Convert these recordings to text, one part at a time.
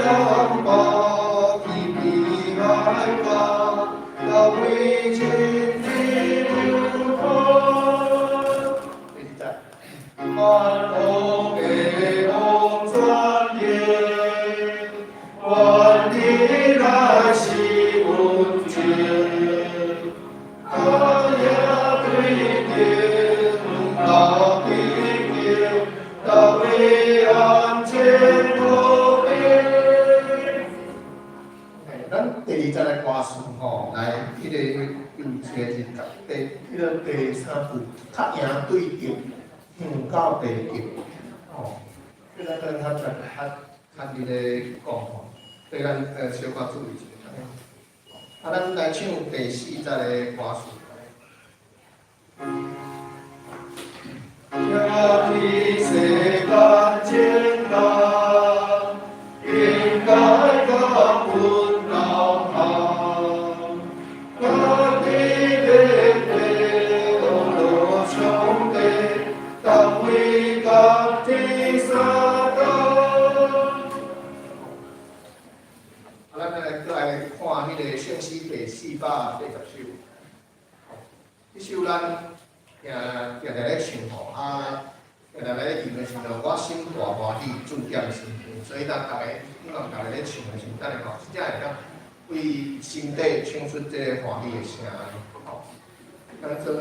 人百去悲哀家，到位亲的流传。第二节。万王的王权力，万地来是稳静，甲耶对天到地久，到位安静和平。咱第二節的歌詞吼，來，彼個有一個是甲第，彼個第三句較贏對著，向到地極，吼，這個咱較較較較佇咧講吼，對咱小可注意一下。啊，咱來唱第四節的歌詞。聽起世間情難，應該感恩流汗，家己的地落上帝，同為家己相共。啊，咱來閣來看彼個聖詩第480首。這首咱定定定咧唱吼，啊，定定咧吟的時陣，我心大歡喜，主點心甜，所以咱逐个，希望逐个咧唱的時陣，等下吼，真正會當為心底唱出這個歡喜的聲吼。咱做伙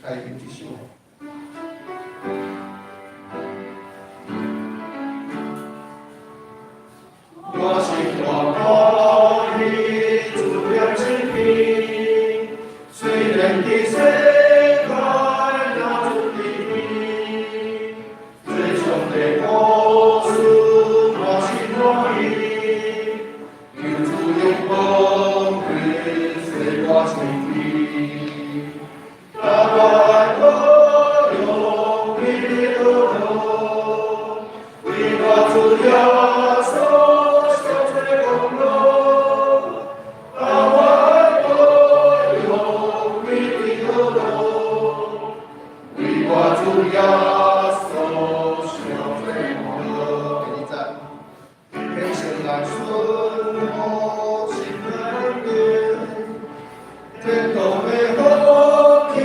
來吟這首。我心大歡喜，主點心甜，雖然佇世界若出離最上帝故事我心歡喜，求主用光輝洗我身體，大愛可用美麗樂樂，為我主耶穌受罪功勞，大愛可用美麗樂樂，為我主耶穌受罪功勞。第二節，天生來順服心安定，天堂的福氣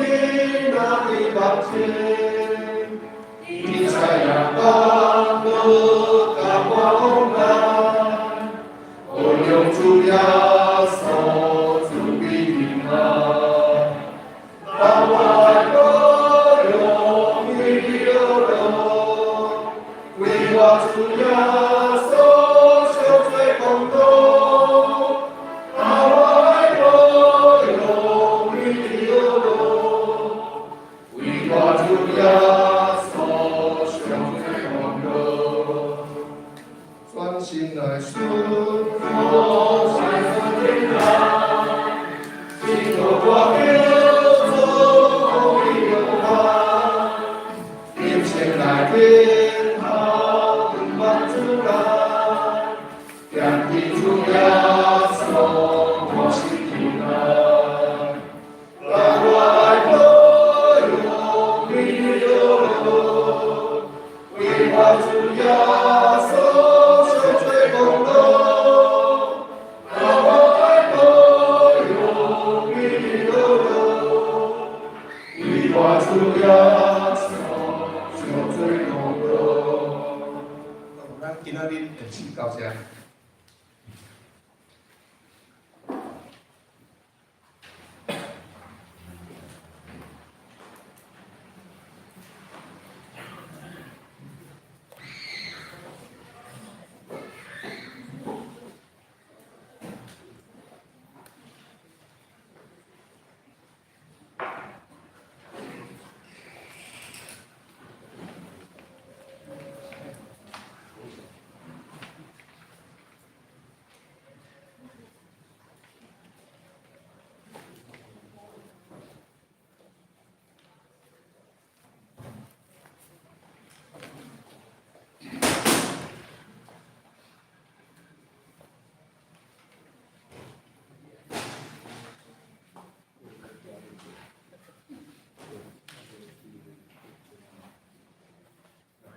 若佇目前，天使也降落甲我往來，我用主耶穌主必平安，當我愛可用美麗樂樂，為我主耶穌受罪功勞，當我愛可用美麗樂樂，為我主耶穌受罪功勞，專心來順服心平安，只求我叫做的永恆，今生來天堂望主來，踮佇主耶穌我心平安，當我愛可用美麗樂樂，為我主耶穌受罪功勞，當我愛可用美麗樂樂，為我主耶穌受罪功勞。咱今仔日就唱到這。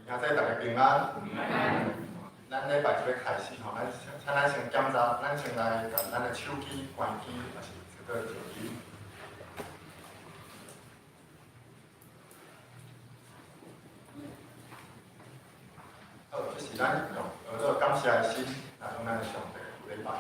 兄弟大家平安。咱禮拜就欲開始吼，咱請咱先檢查，咱先來共咱的手機關機，抑是設做靜音。好，這是咱用學做感謝的心來向咱的上帝禮拜。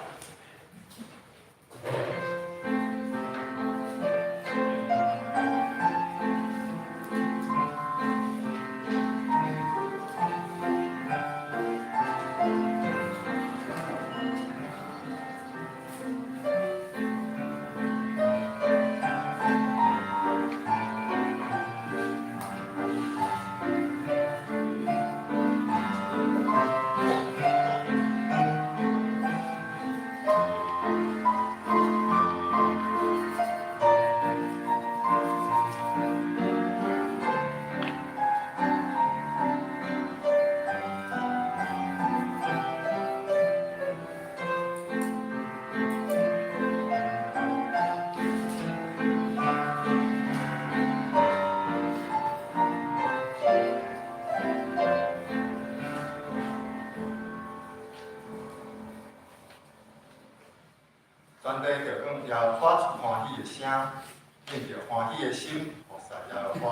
全地著向耶和華發出歡喜的聲，向著歡喜的心，服侍耶和華，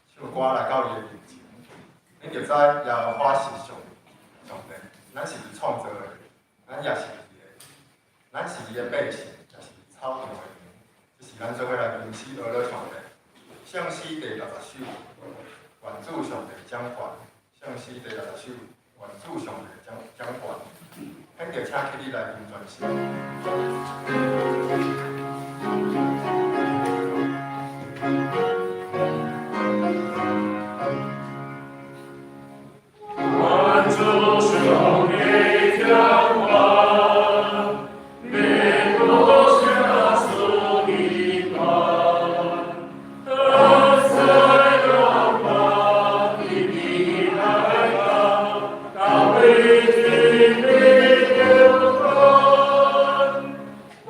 唱歌來到伊的面前。恁著知耶和華是上帝，咱是伊創造的，咱也是伊的，咱是伊的百姓，也是伊草場的羊。這是咱做伙來吟詩學樂上帝。聖詩第60首，願主上帝掌權。聖詩第60首，願主上帝掌權。現在請起立來吟全詩。願主上帝掌權，免落下賜平安，恩賜榮華的平安，大衛的榮光，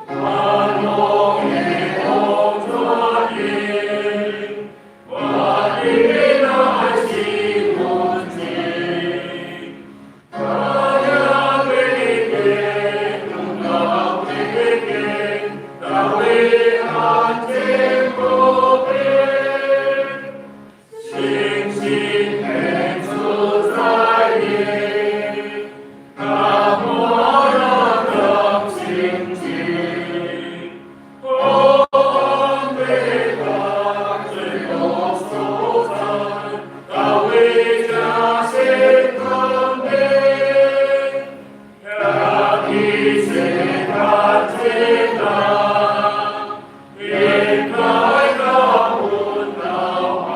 萬王的王座殿，我的愛心無盡，大亞為天，榮耀為天，大衛安堅不變，信心天主在耶，大摩拉更清淨，王被大罪惡所残，大衛家先康美，亞比西他接納，應該高溫老化，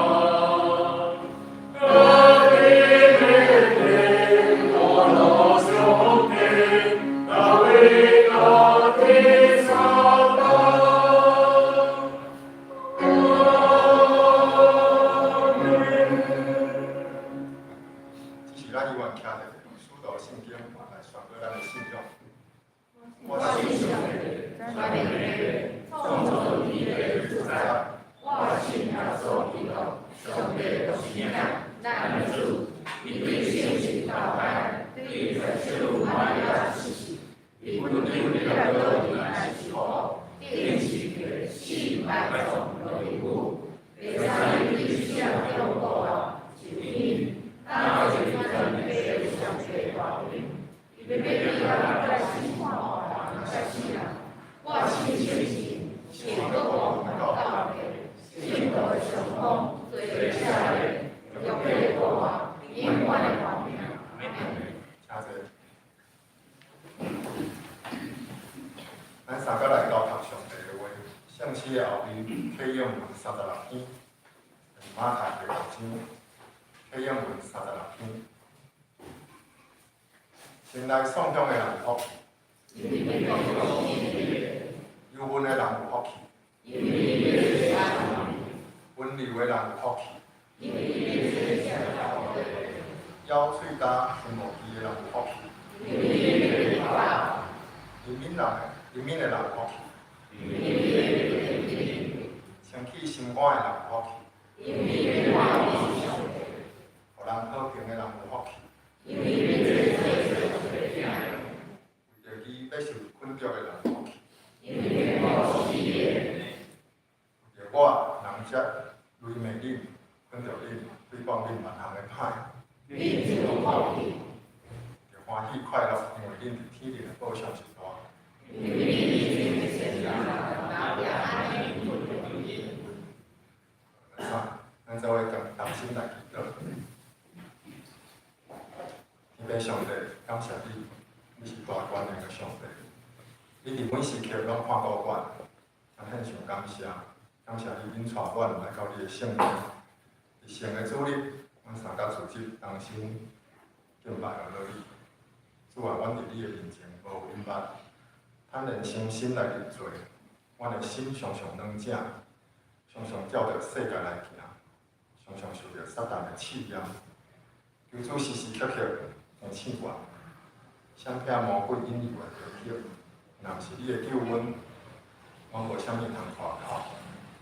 阿比美美羅羅上天，大衛高地撒旦。阿門。這是咱猶原徛佇使徒信經來宣告咱的信仰。我信上帝，全能的創造天地的主宰，我信耶穌基督，上帝獨生子，咱的主，伊對聖神投胎，對聖母瑪利亞出世，被本丟彼拉多來受苦，釘十架，死埋葬落地府，第三日對死人中復活，升天，當做全地的上帝大權，伊欲轉來審判活人佮死人。我信聖神，聖國王教會，聖徒的相通，罪的赦免，肉體的復活，永遠的活命。請坐。咱三個來交託上帝的話，聖詩的後面啟應文36篇，馬太第六章，啟應文36篇。先來送香的人有福氣，憂悶的人有福氣，溫柔的人有福氣，咬喙焦心無欺的人有福氣，憐憫的人有福氣，清氣心肝的人有福氣，予人和平的人有福氣，受捆束的人福氣。因為我人才詈罵恁、捆束恁、誹謗恁萬項的歹。恁就有福氣。著歡喜快樂，因為恁佇天頂的報賞是大。因為以前的先人也按呢捆束𪜶。來，咱做伙同心來祈禱。天父上帝，感謝你，你是大權能的上帝。你佇每時刻攏看顧阮，咱獻上感謝，感謝你引帶阮來到你的聖殿。佇聖的主日，阮三甲主日同心敬拜阿羅你。主啊，阮佇你的面前無隱瞞，坦然誠心來認罪。阮的心常常軟正，常常照著世界來行，常常受著撒旦的試驗。求主時時刻刻提醒阮，閃避魔鬼引誘的迷惑。若毋是你的救恩，阮無啥物通倚靠；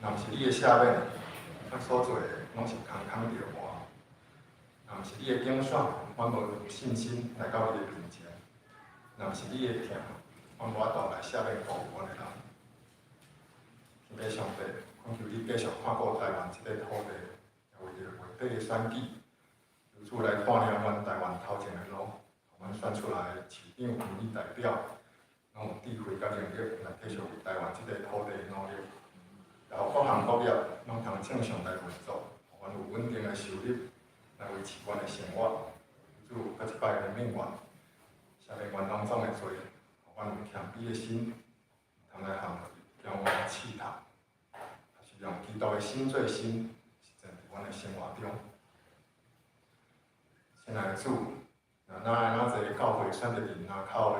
若毋是你的赦免，咱所做的攏是空空著活。若毋是你的揀選，阮無信心來到你的面前；若毋是你的疼，阮無法度來赦免辜負阮的人。天父上帝，懇求你繼續看顧台灣這塊土地，也為著月底的選舉，求主來帶領阮台灣頭前的路，予阮選出來的市長、民意代表，攏有智慧佮能力來繼續為台灣這塊土地努力，然後各行各業攏通正常來運作，予阮有穩定的收入來維持阮的生活。求主閣一擺憐憫阮，赦免阮攏總的罪，予阮有謙卑的心，毋通來陷入驕傲的試探，也是用基督的心做心，實踐佇阮的生活中。親愛的主，若哪來哪濟教會選擇佇林口的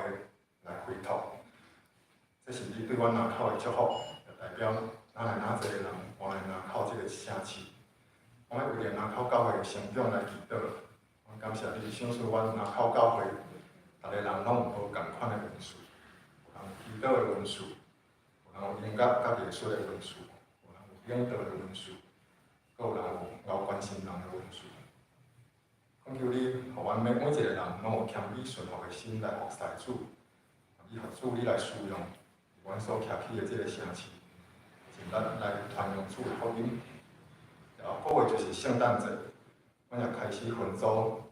來開拓，這是你對阮林口的祝福，也代表哪來哪濟人搬來林口這個城市。我欲為著林口教會的成長來祈禱，我感謝你賞賜阮林口教會，逐個人攏有無仝款的恩賜，有人有祈禱的恩賜，有人有音樂佮藝術的恩賜，有人有領導的恩賜，閣有人有𠢕關心人的恩賜。懇求你，予阮每一個人攏有謙卑順服的心來服侍主，予主你來使用，阮所徛起的這個城市，盡力來傳揚主的福音。然後閣月就是聖誕節，阮也開始分組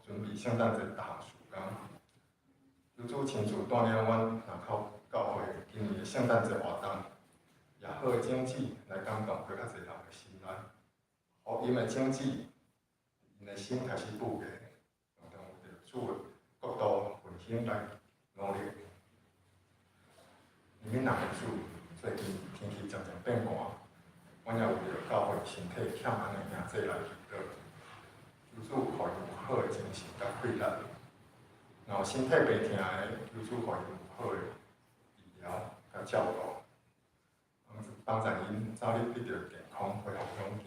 準備聖誕節逐項事工。求主親自帶領阮林口教會今年的聖誕節活動，也好的種子來感動閣較濟人的心內，福音的種子，𪜶的心開始布芽，常常為著主的國度復興來努力。憐憫人的主，最近天氣漸漸變寒，阮也為著教會身體欠安的兄弟來祈禱，求主予伊有好的精神佮氣力。若有身體病痛的，求主予伊有好的治療佮照顧，幫助𪜶早日得著健康，恢復勇健。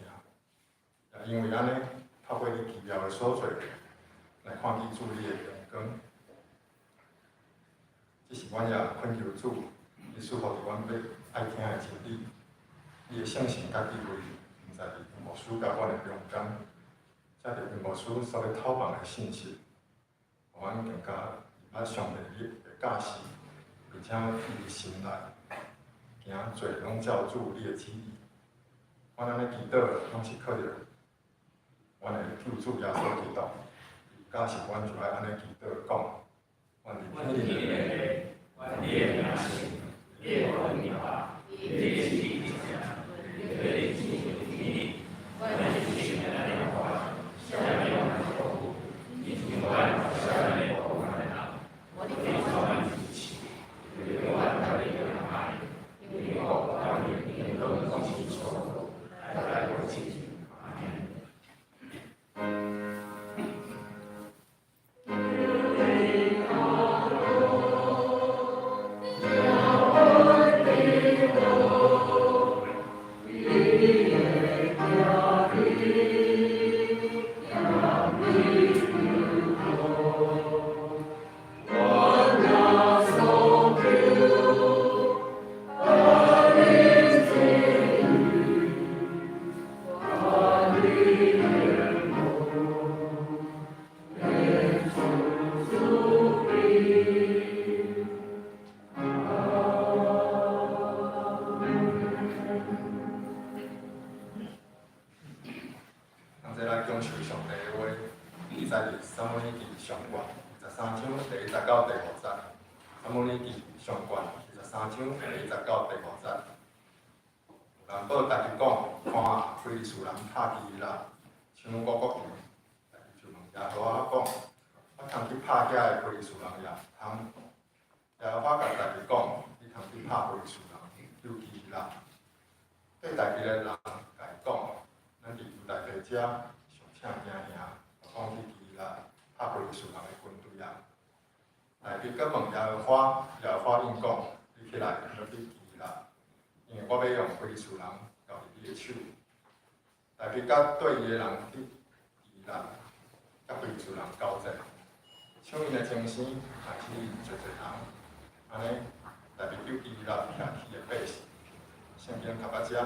也因為按呢，透過你奇妙的所做，來看見主你的榮光。這是阮也懇求主，你賜福佇阮欲愛聽的真理，你的聖神佮智慧，毋在佇牧師佮阮的中間，藉著牧師所欲透放的信息，予阮更加明白上帝你的教示，並且記佇心內，行做攏照主你的旨意。阮按呢祈禱，攏是靠著阮的救主耶穌基督，伊教示阮就愛按呢祈禱講，願佇天頂的願你的名聖，你的國臨到，你的旨意成，你的旨意天頂，阮的生命咱的活，赦免阮的錯誤，親像阮赦免辜負阮的人，莫帶阮入試，救阮脫離兇害，因為國、權柄、榮耀攏是你所有，代代無盡。阿們。求撒母耳記上卷23章第1節到第5節。有人報大衛講，看啊，非利士人拍基伊拉，搶五穀場。大衛就問耶和華講：我通去拍遐个非利士人也毋通？耶和華共大衛講：你通去拍非利士人，救基伊拉。綴大衛的人共伊講：咱佇猶大地遮上請驚贏，講去基伊拉拍非利士人的軍隊啊！大衛閣問耶和華，耶和華應講：你起來，落去基伊拉，因為我欲用非利士人交佇你的手。大衛佮綴伊的人去基伊拉，佮非利士人交戰，搶𪜶的精牲，害死濟濟人。按呢，大衛救基伊拉徛起的百姓。聖經讀到遮，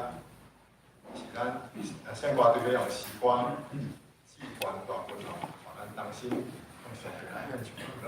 是咱聖歌隊欲用詩歌至懸大君王，予咱同心向上帝來獻上祈禱。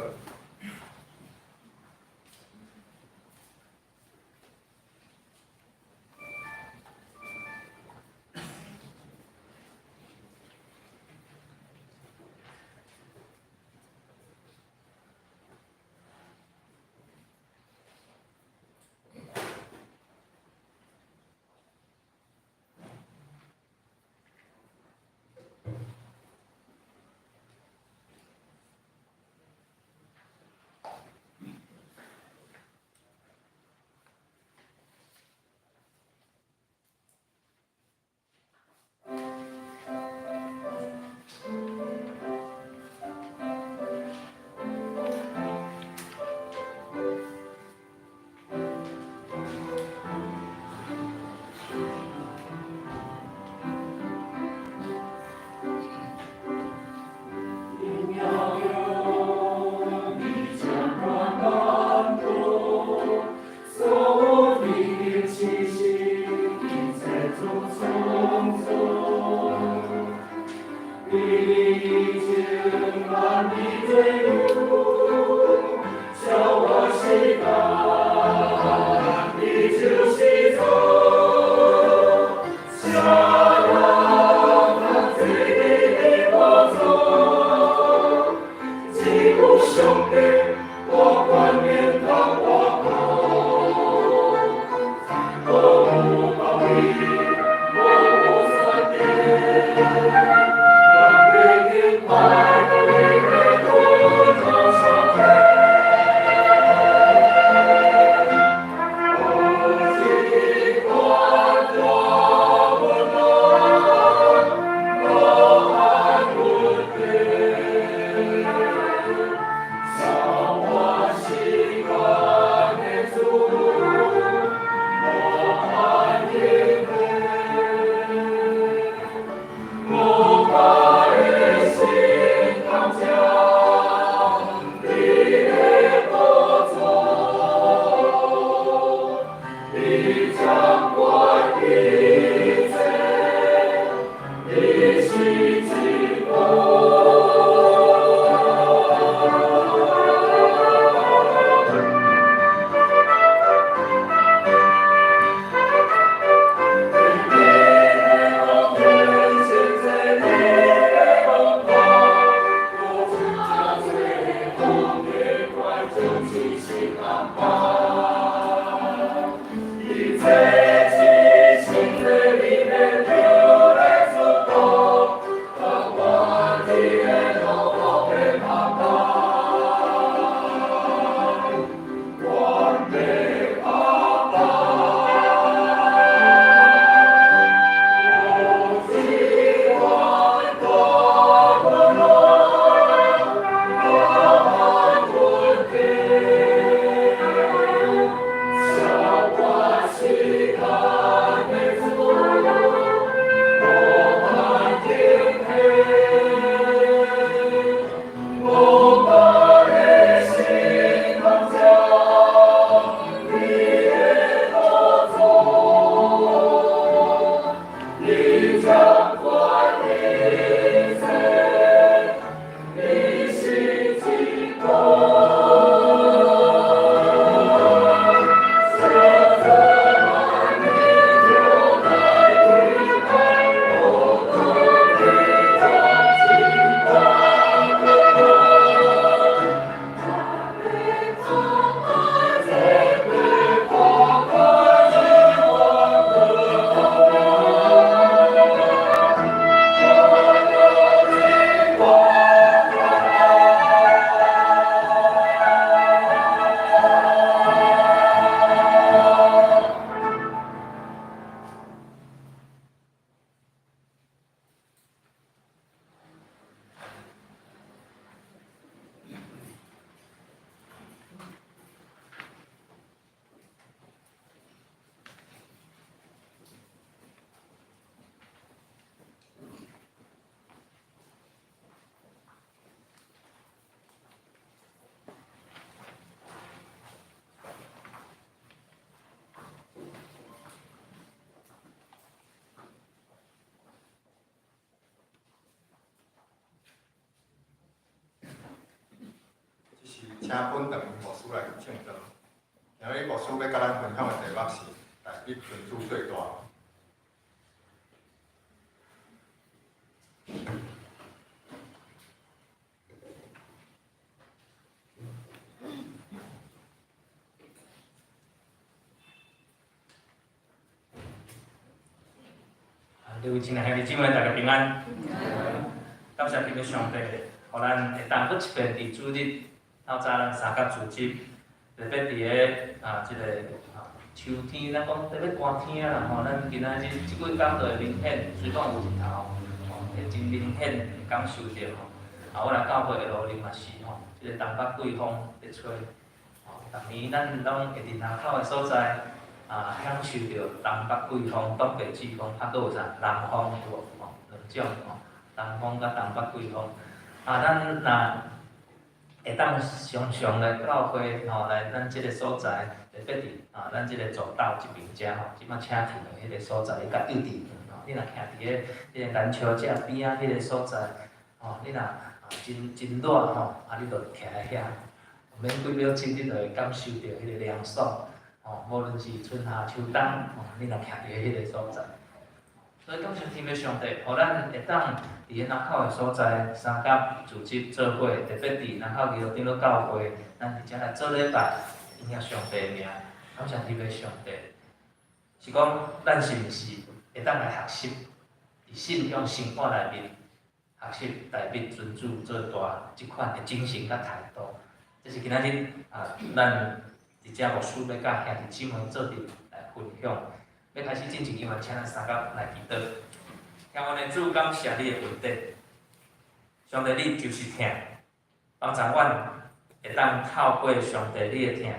請本堂牧師來唱道。今日牧師欲佮咱分享的題目是大衛尊主做大。各位親愛兄弟姊妹，大家平安。感謝天父上帝，予咱會當閣一遍佇主日透早咱三甲主日，特別佇个啊這個啊秋天，咱講特別寒天啦吼，咱今仔日這幾工就會明顯，雖講有日頭，吼，會真明顯會感受著吼。啊，我來教會的路頂嘛是吼，這個東北季風咧吹，吼，逐年咱攏會佇林口的所在。啊，享受著東北季風、東北季風，啊，閣有啥南風有無？吼，兩種吼，南風佮東北季風。啊，咱若會當常常來教會吼，來咱這个所在，特別佇啊，咱這个走道這邊遮吼，這擺車停的彼个所在，伊較幼稚園吼，你若徛佇个彼个籃球架邊仔彼个所在，吼，你若啊真真熱吼，啊，你就徛佇遐，毋免幾秒鐘，你就會感受著彼个涼爽。吼，無論是春夏秋冬，吼，你若徛佇彼个所在，所以感謝天父上帝，予咱會當佇个林口的所在，三甲組織做伙，特別佇林口基督長老教會，咱佇遮來做禮拜，榮耀上帝的名，感謝天父上帝。是講，咱是毋是會當來學習，佇信仰生活內面，學習大衛尊主做大這款的精神佮態度。這是今仔日啊，咱。佇遮牧師欲佮兄弟姊妹做陣來分享，欲開始進前，猶原請咱三甲來祈禱。天父的主，感謝你的恩典，上帝你就是疼，幫助阮會當透過上帝你的疼，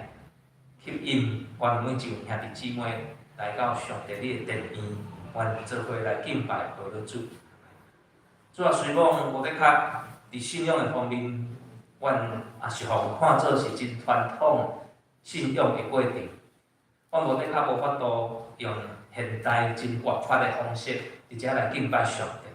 吸引阮每一位兄弟姊妹來到上帝你的殿院，阮做伙來敬拜阿羅主。主啊，雖講無的確佇信仰的方面，阮也是予看做是真傳統。信仰的過程，阮無的確無法度用現代真活潑的方式，佇遮來敬拜上帝。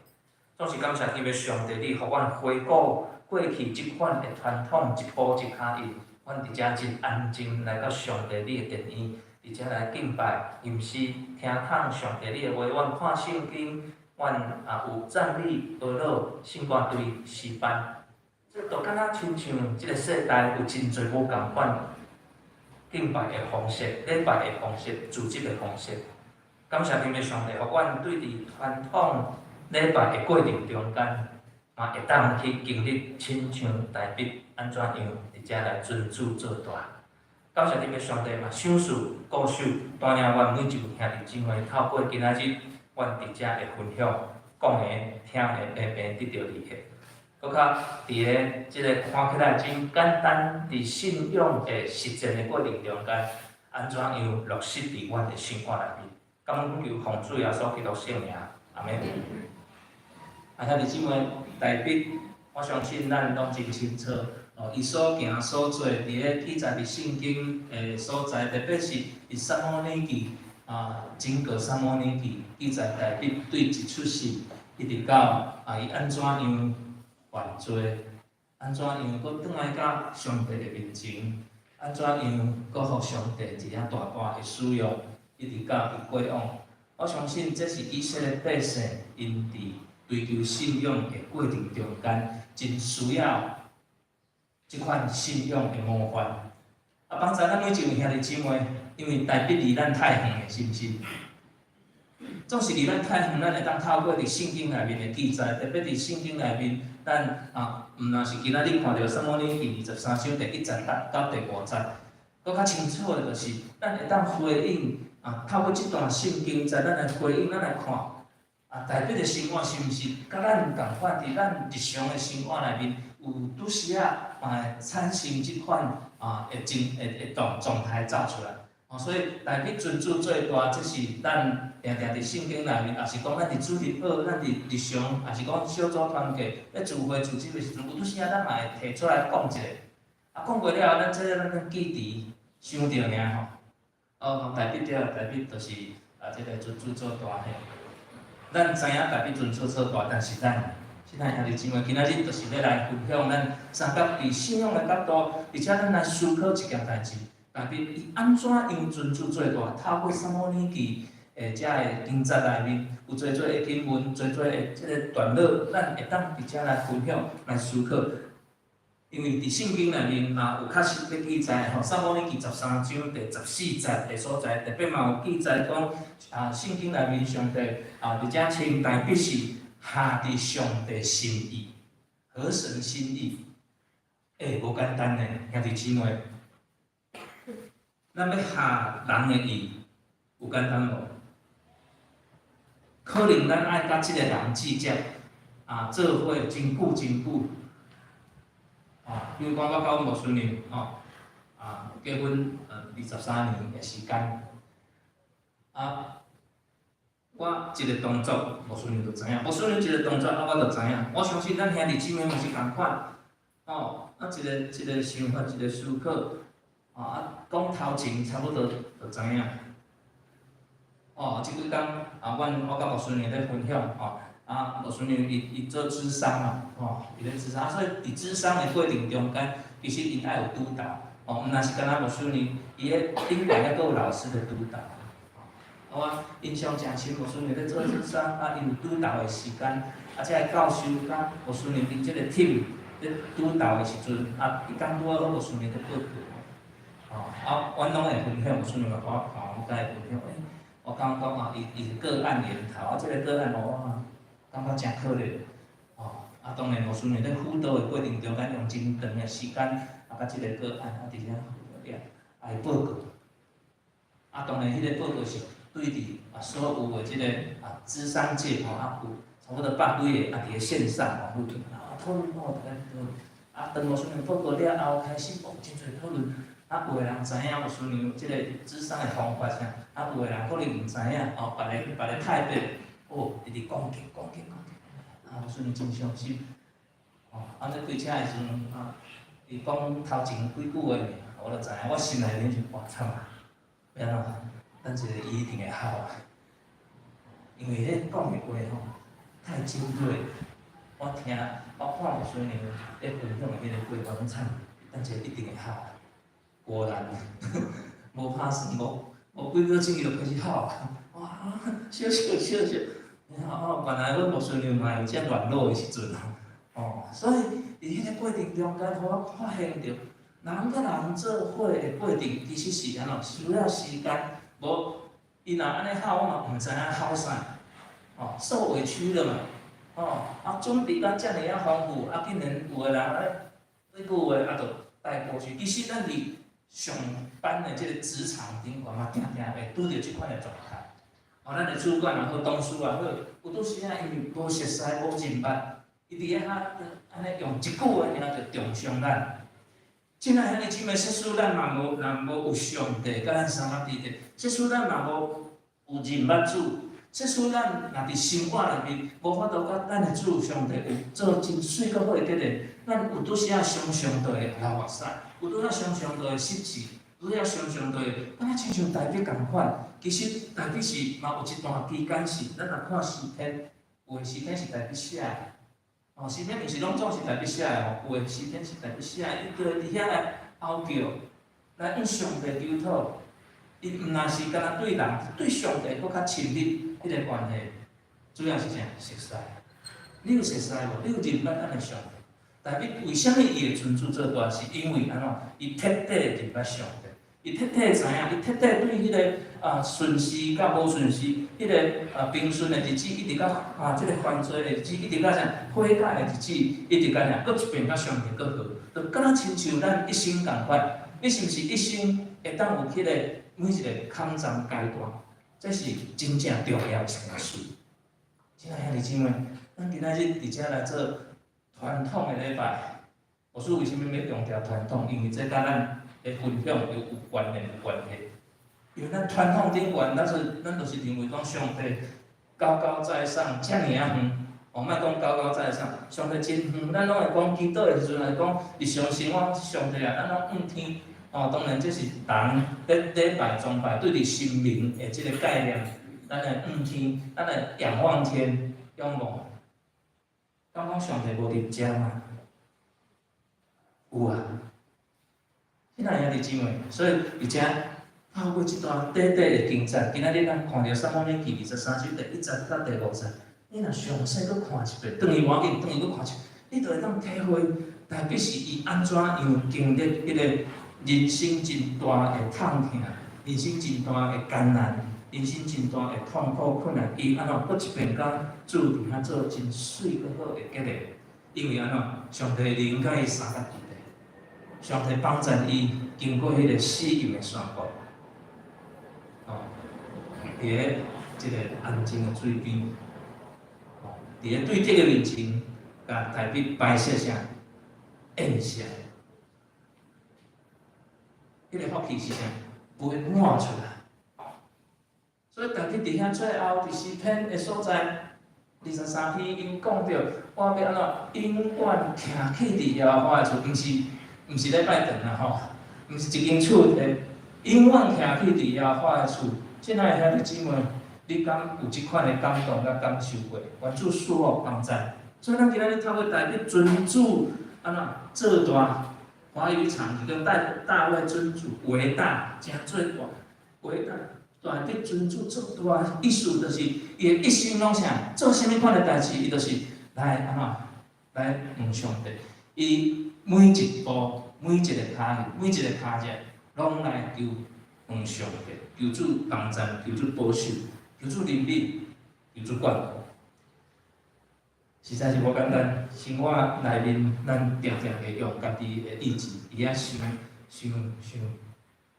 總是感謝天父上帝，你予阮回顧過去這款的傳統，一步一跤印，阮佇遮真安靜來到上帝你的殿院，佇遮來敬拜，吟詩，聽講上帝你的話，阮看聖經，阮也有讚美、哀樂、聖歌隊、詩班，這都敢若親像這个世代有真濟無仝款。敬拜的方式、禮拜的方式、組織的方式，感謝天父上帝，予阮對佇傳統禮拜的過程中間，嘛會當去經歷親像大衛按怎樣佇遮來尊主做大。感謝天父上帝嘛，賞賜顧守帶領阮每一位兄弟姊妹，透過今仔日阮佇遮的分享，講的、聽的，平平得著利益。閣較佇个這个看起來真簡單，佇信仰的實踐的過程中間，按怎樣落實佇阮的生活內面？感恩求奉主耶穌基督聖名，阿們。啊，兄弟姊妹，大衛，我相信咱攏真清楚，哦，伊所行所做，佇个記載佇聖經的所在，特別是佇撒母耳記啊，整個撒母耳記記載大衛對一出世一直到啊，伊按怎樣？犯罪，按怎樣閣轉來到上帝的面前？按怎樣閣予上帝一下大大的使用，一直到伊過往。我相信這是以色列百姓𪜶佇追求信仰的過程中間，真需要這款信仰的模範。啊，幫助咱每一位兄弟姊妹，因為大衛離咱太遠的，是毋是？總是離咱太遠，咱會當透過佇聖經內面的記載，特別佇聖經內面，咱啊，毋但是今仔日看著撒母耳記23章第一節到第五節，閣較清楚的就是，咱會當回應啊，透過這段聖經，在咱來回應，咱來看啊，大衛的生活是毋是佮咱仝款？佇咱日常的生活內面，有拄時仔嘛會產生這款啊，會真會會狀狀態走出來。哦，所以大衛尊主做大，這是咱定定佇聖經內面，抑是講咱佇主日學，咱佇日常，抑是講小組團契咧聚會組織的時陣，有拄時仔咱嘛會提出來講一下。啊，講過了後，咱這个咱咱記佇想著爾吼。哦，大衛對，大衛就是啊，這个尊主做大嘿。咱知影大衛尊主做大，但是咱實親愛兄弟姊妹，今仔日就是欲來分享咱相佮佇信仰的角度，而且咱來思考一件代誌，大衛伊按怎樣尊主做大？透過撒母耳記的遮个經節內面，有濟濟的經文，濟濟的這个段落，咱會當佇遮來分享、來思考。因為佇聖經內面嘛有確實咧記載吼，撒母耳記13章第14節的所在，特別嘛有記載講，啊，聖經內面上帝啊，佇遮稱大衛是合佇上帝心意，合神心意。欸，無簡單呢，兄弟姊妹。咱欲合人的意，有簡單無？可能咱愛佮這个人直接啊做伙真久真久。啊，比如講我佮阮牧師娘吼，啊結婚23年的時間，啊，我一个動作，牧師娘就知影；牧師娘一个動作，啊，我就知影。我相信咱兄弟姊妹嘛是仝款，吼，啊，一個一個想法，一個思考，啊，講頭前差不多就知影。哦，這幾工啊，阮我佮牧師娘咧分享，吼，啊，牧師娘伊伊做諮商嘛，吼，伊咧諮商，啊，所以佇諮商的過程中間，其實𪜶愛有督導，哦，毋但是干焦牧師娘，伊彼頂懸猶閣有老師的督導。我印象誠深，牧師娘咧做諮商，啊，伊有督導的時間，啊，這个教授佮牧師娘𪜶這个 team 咧督導的時陣，啊，伊講拄仔好牧師娘咧報告，吼，啊，阮攏會分享，牧師娘嘛予我看，我共伊分享，欸，我感覺講啊，伊伊是個案研討，啊，這个個案哦，我感覺誠可憐，吼，啊，當然牧師娘咧輔導的過程中間，用真長的時間，啊，佮這个個案啊，佇遐輔導了，啊，伊報告，啊，當然彼个報告是對佇啊所有的這个啊諮商界吼，啊有差不多百幾个啊佇咧線上網路啊討論哦，逐家討論，啊，當牧師娘報告了後，開始哦真濟討論，啊，有的人知影牧師娘這个諮商的方法啥，啊，有的人可能毋知影，哦，別个別个派別，哦，直直攻擊攻擊攻擊，啊，牧師娘真傷心，哦，啊，咧開車的時陣啊，伊講頭前幾句話爾，我就知影，我心內面就哇慘啊，欲按怎？等一下伊一定會吼啊，因為彼講的話吼太尖銳，我聽我看牧師娘咧分享的彼个過程，慘，等一下一定會吼啊。果然，無拍算無無幾秒鐘伊就開始吼啊，哇，笑笑笑笑，哦，原來阮牧師娘嘛有遮軟弱的時陣哦，所以佇彼個過程中間，予我發現著，人佮人做伙的過程，其實是按怎需要時間。無，伊若按呢吼，我嘛毋知影吼啥，哦，受委屈了嘛，哦，啊，準備甲遮爾仔豐富，啊，竟然有的人按呢幾句話啊，就帶過去。其實咱佇上班的這个職場頂懸嘛，定定會拄著這款的狀態。哦，咱的主管也好，同事也好，有當時仔因為無熟似、無認捌，伊佇遐按呢用一句話爾就中傷咱。親愛兄弟姊妹，即使咱嘛無，若無有上帝佮咱相佮佇咧，即使咱嘛無有認捌主，即使咱若佇生活內面無法度佮咱的主上帝有做真媠閣好的結連，咱有拄時仔常常就會流目屎，有拄仔常常就會失志，有拄仔常常就會敢若親像大衛仝款。其實大衛是嘛有一段期間是，咱若看詩篇，有的詩篇是大衛寫的。哦，詩篇毋是攏總是大衛寫的哦，有的詩篇是大衛寫的，伊就會佇遐來哀叫，來向上帝求討。伊毋但是干焦對人，對上帝閣較親密彼個關係，主要是啥？熟似。你有熟似無？你有認捌咱的上帝？大衛為啥物伊會尊主做大？是因為按怎？伊徹底認捌上帝，伊徹底知影，伊徹底對彼个啊順時佮無順時，彼个啊平順的日子，一直到啊這个犯罪的日子，一直到啥悔改的日子，一直到啥？閣一遍佮上帝閣好，就敢若親像咱一生仝款。你是毋是一生會當有彼个每一個坎站階段？這是真正重要的一件事。親愛兄弟姊妹，咱今仔日佇遮來做傳統的禮拜，牧師為啥物欲強調傳統？因為這佮咱的分享有有關聯有關係。因為咱傳統頂懸，咱就是認為講上帝高高在上，遮爾仔遠。哦，莫講高高在上，上帝真遠。咱攏會講祈禱的時陣來講，日常生活上帝啊，咱攏向天。哦，當然這是人咧禮拜崇拜對佇神明的這个概念，咱會向天，咱會仰望天，仰望。敢講上帝無佇遮嗎？有啊。親愛兄弟姊妹，所以而且透過這段短短的經節，今仔日咱看著撒母耳記23章第1節到第5節，你若詳細閣看一遍，轉去無要緊，轉去閣看一遍，你就會當體會，大衛是伊按怎樣經歷彼個人生真大的痛疼，人生真大的艱難，人生真大的痛苦困難，伊按怎閣一遍佮主佇遐做真媠閣好的結連，因為按怎上帝靈佮伊相佮佇咧，上帝幫助伊經過彼個死蔭的山谷，哦，佇咧這個安靜的水邊，哦，佇咧對敵的面前，共大衛擺設啥？宴席，彼個福氣是啥？袂滿出來。所以大衛佇遐最後佇詩篇的所在，23篇，𪜶講著，我欲按怎永遠徛起佇耶和華的厝，毋是禮拜堂啦吼，毋是一間厝的，永遠徛起佇耶和華的厝。親愛的兄弟姊妹，你敢有這款的感動佮感受過？願主賜福幫助。所以咱今仔日透過大衛尊主按怎做大，華語場是講大衛尊主為大，誠做大，偉大。大衛尊主做大，意思就是伊的一生攏啥？做啥物款的代誌，伊就是來按怎來問上帝。伊每一步、每一个跤每一个跤跡，攏來求問上帝，求主幫助，求主保守，求主憐憫，求主管顧。實在是無簡單，生活內面，咱定定會用家己的意志，佇遐想想想。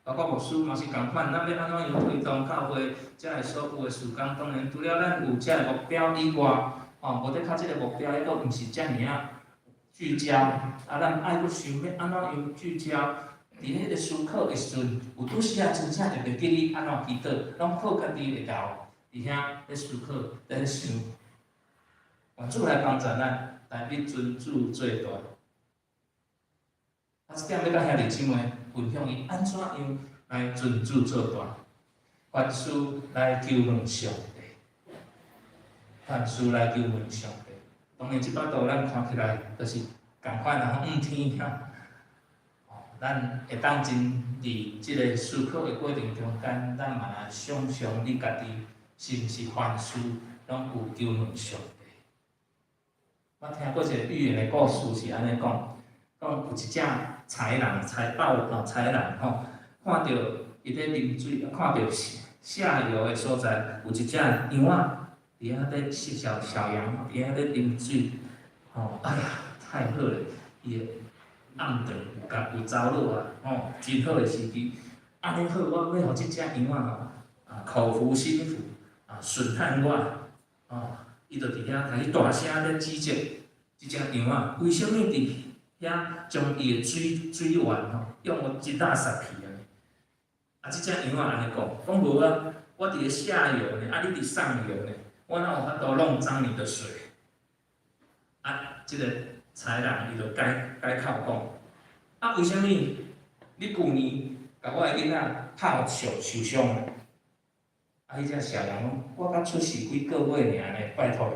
包括牧師嘛是仝款，咱欲按怎樣推動教會遮个所有的事工？當然，除了咱有遮个目標以外，哦，無得較這个目標，彼閣毋是遮爾仔聚焦。啊，咱愛閣想欲按怎樣聚焦？佇彼個思考的時陣，有拄時仔真正會袂記你按怎祈禱，攏靠家己的頭佇遐咧思考，咧想。願主來幫助咱，大衛尊主做大。啊，這點欲佮兄弟姊妹分享，伊按怎樣來尊主做大，凡事來求問上帝，凡事來求問上帝。當然，這擺圖咱看起來就是仝款啊，五天哈。咱會當真佇這個思考的過程中間，咱嘛來想想你家己是毋是凡事攏有求問上帝。我聽過一個寓言的故事是按呢講，講有一隻豺狼、豺豹吼，豺狼吼，看著伊咧啉水，看著下游的所在有一隻羊仔，佇遐咧小小羊，佇遐咧啉水，吼，哎呀，太好咧！伊的暗頓有共有走落啊，吼，真好的時機。按呢好，我欲予這隻羊仔吼，啊，口服心服，啊，順服我，吼，伊就佇遐開始大聲咧指責這隻羊仔，為啥物佇遐將伊的水源吼，用予真垃圾去按呢？啊，這隻羊仔按呢講，講無啊，我佇咧下游呢，啊，你佇上游呢，我哪有法度弄髒你的水？啊，這個豺狼伊就改改口講，啊，為啥物你舊年共我的囡仔拍受傷？啊，彼隻小羊講，我才出世幾個月爾呢，拜託，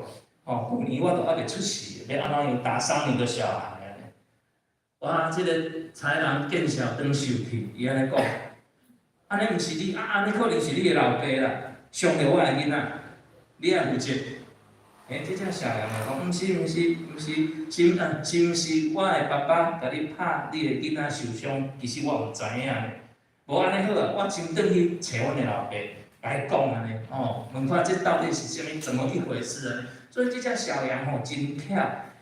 吼，舊年我都猶未出世，欲按怎樣打傷你的小孩按呢？哇，這個豺狼見笑轉受氣，伊按呢講，按呢毋是你，啊，按呢可能是你的老爸啦，傷著我的囡仔，你愛負責。欸，這隻小羊就講，毋是毋是毋是，是毋是我的爸爸共你拍你的囡仔受傷？其實我毋知影呢。無按呢好啊，我先轉去揣阮的老爸，共伊講按呢，吼，問看這到底是啥物，怎麼一回事按呢？所以這隻小羊吼真巧，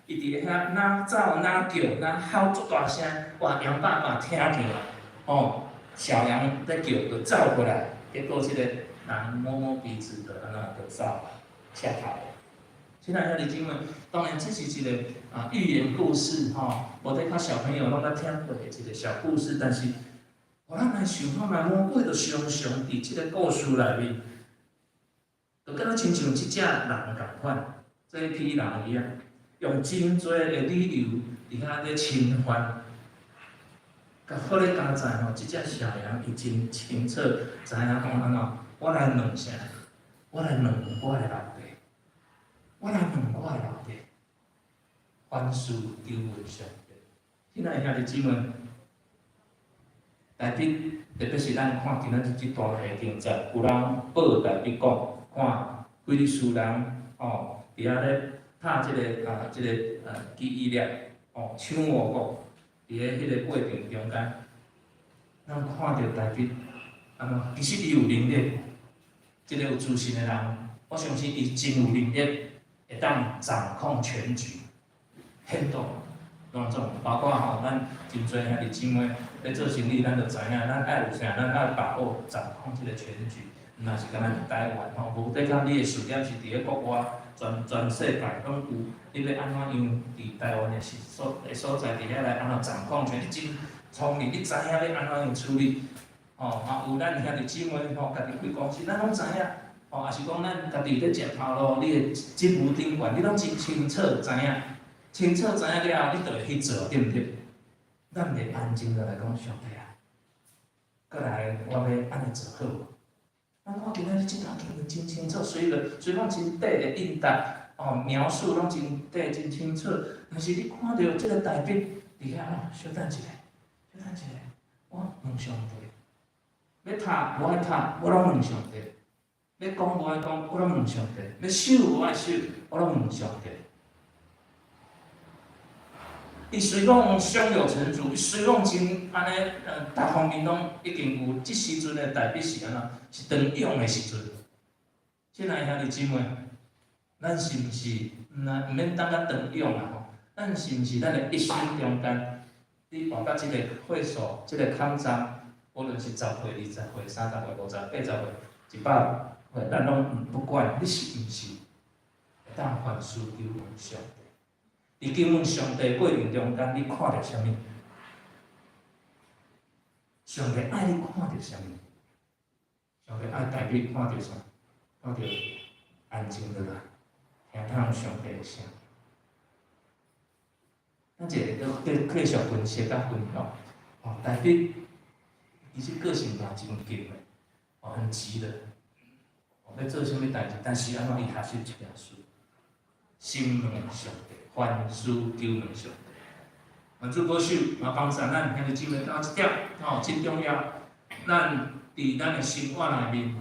伊佇遐哪走哪叫，哪吼足大聲，哇！羊爸爸聽著啊，吼，小羊咧叫，就走過來，結果這個人摸摸鼻子就按怎就走啊，嚇跑了。親愛兄弟姊妹，當然這是一個啊寓言故事吼，無得較小朋友攏捌聽過的一個小故事，但是，予咱來想看覓，魔鬼就常常佇這個故事內面，就敢若親像這隻狼仝款，這一批狼一樣，用真濟的理由佇遐咧侵犯。共好咧佳哉吼，這隻小羊伊真清楚，知影講按怎，我來問啥？我來問我的老爸，我來問我的老爸。凡事求問上帝。親愛兄弟姊妹，大衛特別是咱看今仔日這段的經節，有人報大衛講，看非利士人哦，佇遐咧拍這个啊，這个基伊拉哦，搶王國，佇咧彼個過程中間，咱看著大衛按怎？其實伊有能力，這个有自信的人，我相信伊真有能力，會當掌控全局，很多攏總，包括吼，咱真濟兄弟姊妹咧做生意，咱就知影，咱愛有啥，咱愛把握掌控這个全局，毋若是干焦佇台灣吼，無的確你的事業是佇咧國外，全世界攏有，你欲按怎樣佇台灣的所在佇遐來按怎掌控權，你真聰明，你知影欲按怎樣處理，吼，啊有咱兄弟姊妹吼，家己開公司，咱攏知影，吼，抑是講咱家己咧食頭路，你的職務頂懸，你攏真清楚知影，清楚知影了後，你就會去做，對毋對？咱袂安靜落來講，上帝啊，過來我欲按呢做好無？咱看今仔日這段經文真清楚，雖講真短的應答，哦，描述攏真短真清楚，但是你看著這个大衛佇遐哦，小等一下，小等一下，我問上帝，欲拍無愛拍，我攏問上帝；欲講無愛講，我攏問上帝；欲守無愛守，我攏問上帝。伊雖講胸有成竹，伊雖講真按呢，逐方面攏已經有，這時陣的大衛是按怎？是當勇的時陣。親愛兄弟姊妹，咱是毋是毋若毋免等甲當勇啊吼？咱是毋是咱的一生中間，你活到這個歲數，這個坎站，無論是10歲、20歲、30歲、50、80歲、100歲，咱攏毋不管，你是毋是會當凡事求問上帝？佇求問上帝過程中間，你看著啥物？上帝愛你看著啥物？上帝愛大衛看著啥？看著安靜落來，聽聽上帝的聲。咱一个閣繼續分析佮分享。哦，大衛其實個性嘛真急的，哦，很急的，哦，欲做啥物代誌，但是按怎伊學習一件事，先問上帝，凡事求問上帝。願主保守，嘛幫助咱兄弟姊妹到這點，哦，真重要。咱佇咱的生活內面，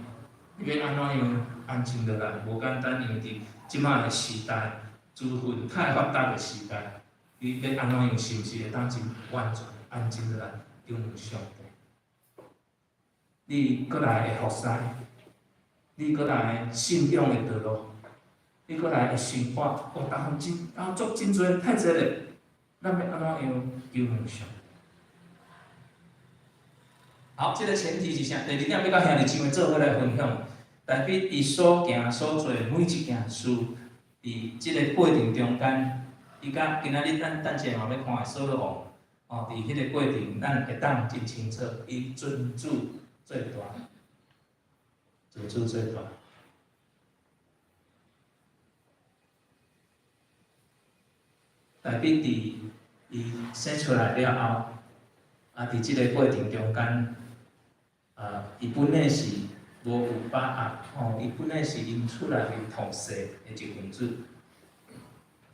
你欲按怎樣安靜落來，無簡單，因為佇這擺的時代，資訊太發達的時代，你欲按怎樣，是毋是會當真完全安靜落來，求問上帝？你閣來的服侍，你閣來信仰的道路，你閣來的生活，哦，逐項真啊，足真濟，太濟咧。咱欲按怎樣求問上帝？好，這个前提是啥？第二點欲佮兄弟姊妹做伙來分享，大衛伊所行所做每一件事，佇這个過程中間，伊佮今仔日咱等下嘛欲看的掃羅王，哦，佇彼个過程，咱會當真清楚，伊尊主做大，尊主做大。大衛佇伊生出來了後，啊，佇這个過程中間，啊，伊本來是無有把握，吼，伊本來是𪜶厝內面頭細的一份子，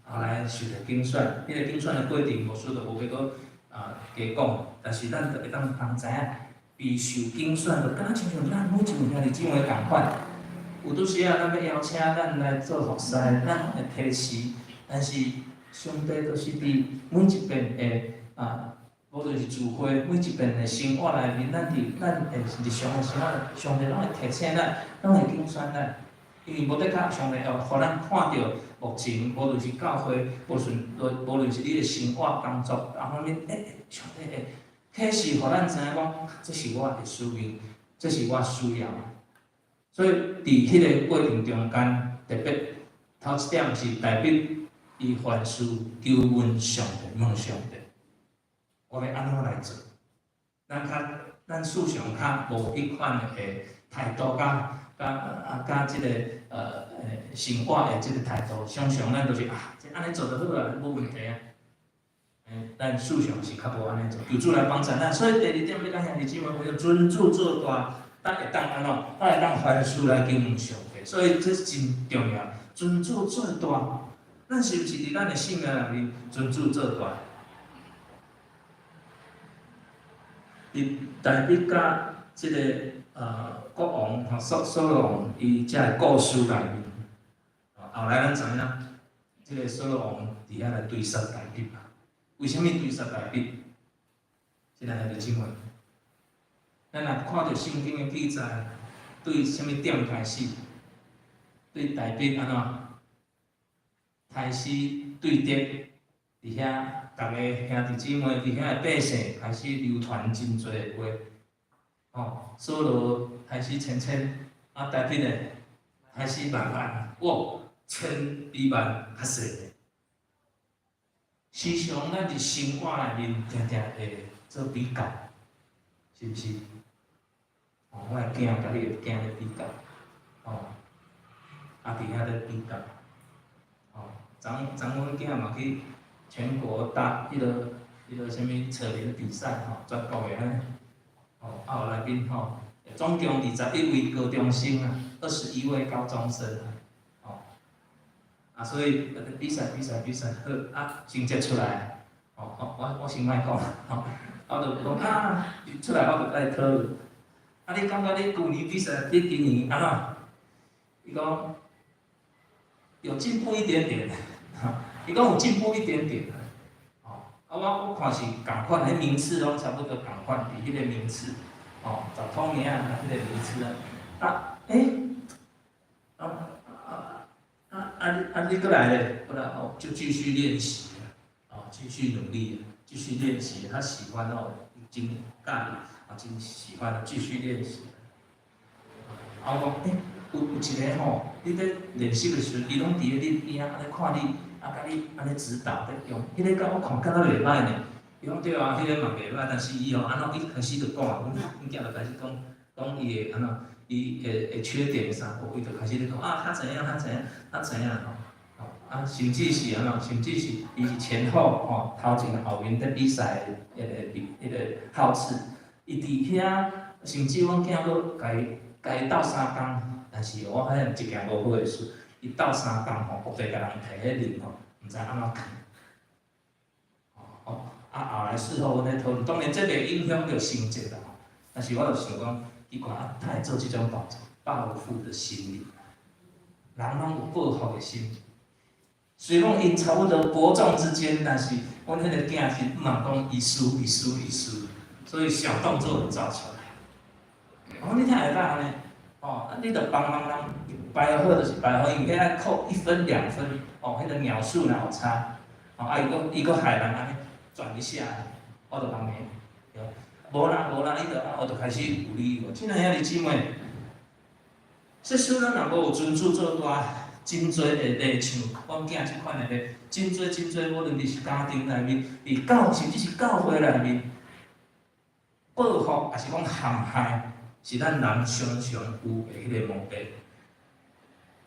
後來受著揀選，彼个揀選的過程，牧師就無欲閣啊加講，但是咱就會當通知影，伊受揀選，就敢若親像咱每一位兄弟姊妹仝款，有拄時仔咱欲邀請咱來做服侍，咱會提示，但是上帝就是佇每一遍的啊，無論是聚會，每一遍的生活內面，咱佇咱的日常的生活，上帝攏會提醒咱，攏會揀選咱。因為無的確，上帝會予咱看著目前，無論是教會，無論是你的生活、工作各方面，上帝會啟示予咱知影講，這是我的使命，這是我需要的。所以，佇彼个過程中間，特別頭一點是大衛伊凡事求問上帝，問上帝，我欲按怎來做？咱較咱思想較無彼款的態度，佮這个生活的這个態度，常常咱就是啊，這按呢做就好啊，無問題啊。咱思想是較無按呢做，求主來幫助咱。所以第二點欲佮兄弟姊妹分享，尊主做大，咱會當按怎？咱會當凡事來求問上帝，所以這是真重要。尊主做大，咱是毋是佇咱的生命內面尊主做大？佇大衛佮這个國王吼掃羅王伊遮个故事內面，後來咱知影，這个掃羅王佇遐來追殺大衛嘛？為啥物追殺大衛？這個兄弟姊妹，咱若看著聖經的記載，對啥物點開始？對大衛按怎？開始對敵佇遐，逐个兄弟姊妹佇遐的百姓開始流傳真濟的話，吼，掃羅開始千千，啊，大衛呢開始萬萬，哇，千比萬較濟。時常咱佇生活內面，定定會做比較，是毋是？哦，我的囝佮你的囝咧比較，哦，啊，佇遐咧比較，哦，昨昨阮囝嘛去全國打彼个啥物扯鈴比賽吼，全國的按呢，哦，啊有內面吼，總共21位高中生啊，21位高中生啊，吼，啊，所以比賽比賽比賽好，啊，成績出來，哦，我先莫講，吼，我就講啊，出來我就共伊討論，啊，你感覺你舊年比賽比今年按怎？伊講有進步一點點，哈，伊講有進步一點點，哦，啊，我看是仝款，彼名次攏差不多仝款，佇彼个名次，哦，十通名啊，彼個名次啊，啊，欸，啊啊啊啊你啊你閣來咧，過來哦，就繼續練習，哦，繼續努力，繼續練習，他喜歡哦，真佮意，啊，真喜歡繼續練習。啊，我講，欸，有一个吼，你咧練習的時陣，伊攏佇咧你邊仔按呢看你，啊，共你按呢指導咧用，彼个敢我看敢若袂䆀呢。伊講對啊，彼个嘛袂䆀，但是伊吼按怎，伊開始就講啊，阮囝就開始講講伊的按怎，伊的缺點啥，伊就開始咧講啊，他怎樣，他怎樣，他怎樣吼，吼啊，甚至是按怎，甚至是伊是前後吼，頭前後面佇比賽的彼个比彼个號次，伊佇遐，甚至阮囝閣共伊鬥相共，但是我發現一件無好的事，伊鬥相共吼，白共人提彼鈴吼，毋知按怎囥。哦，啊，後來事後阮咧討論，當然這袂影響著成績啦，但是我就想講，奇怪啊，他會做這種動作，報復的心理，人攏有報復的心。雖講𪜶差不多伯仲之間，但是阮彼個囝是毋通講伊輸伊輸伊輸，所以小動作就走出來。我講你聽會當按呢？哦，啊，你著幫忙人排好就是排好，因為彼愛扣1分2分，哦，彼個秒數若有差，哦，啊，伊閣害人按呢轉一下，我就幫伊，對，無啦無啦，伊就啊，我就開始有理由。親愛兄弟姊妹，這使咱若無有尊主做大，真濟會例像阮囝這款的例，真濟真濟，無論佇是家庭內面，佇教甚至是教會內面，報復抑是講陷害，是咱人常常有的彼个毛病。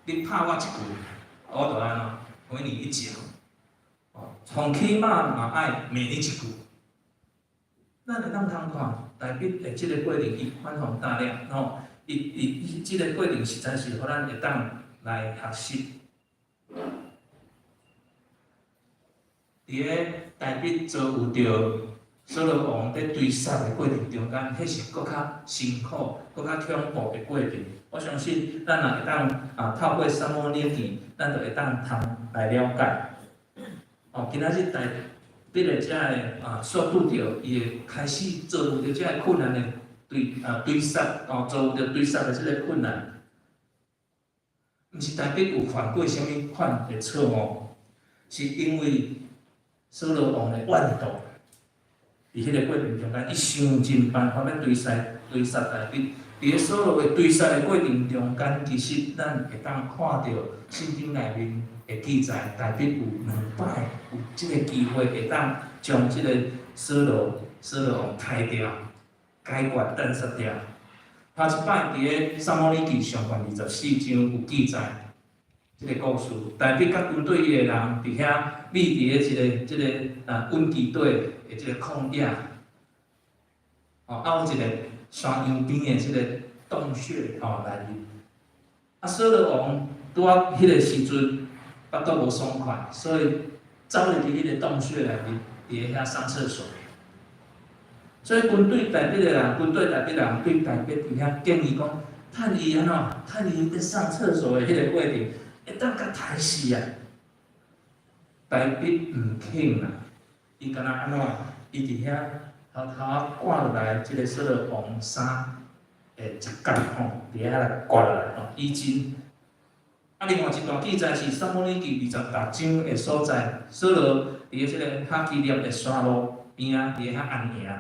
你拍我一拳，我就按怎回你一腳。哦，從起碼嘛愛罵你一句。咱會當通看，大衛的這个過程，伊寬宏大量，吼，伊這个過程實在是予咱會當來學習。佇咧大衛遭遇著掃羅王佇追殺的過程中間，彼是閣較辛苦、閣較恐怖的過程。我相信，咱若會當啊透過撒母耳記，咱就會當通來了解。哦，今仔日大衛的遮个啊，所拄著伊會開始遭遇著遮个困難的對啊追殺，哦，遭遇著追殺的這个困難，毋是大衛有犯過啥物款的錯誤，是因為掃羅王的怨妒。佇彼个過程中間，伊想盡辦法欲追殺大衛。佇个掃羅的追殺的過程中間，其實咱會當看著聖經內面的記載，大衛有兩擺有這个機會會當將這个掃羅王刣掉、解決、斬殺掉。頭一擺佇个撒母耳記上卷24章有記載這个故事，大衛佮跟隨伊的人佇遐覕佇咧這个啊隱基底的這个曠野，哦，啊有一個山羊邊的這個洞穴吼內面，啊掃羅王拄仔彼个時陣，腹肚無爽快，所以走入去彼个洞穴內面，佇遐上廁所。所以軍隊大衛的人，軍隊大衛人對大衛佇遐建議講，趁伊按怎，趁伊佇上廁所的彼个過程，會當共刣死啊！大衛毋肯啦，伊敢若按怎？伊佇遐偷偷割落來，這个掃羅王衫的一角吼，佇遐來割落來吼，衣襟。啊，另外一段記載是撒母耳記26章的所在，掃羅佇這个哈基列的山路邊仔，佇遐安營。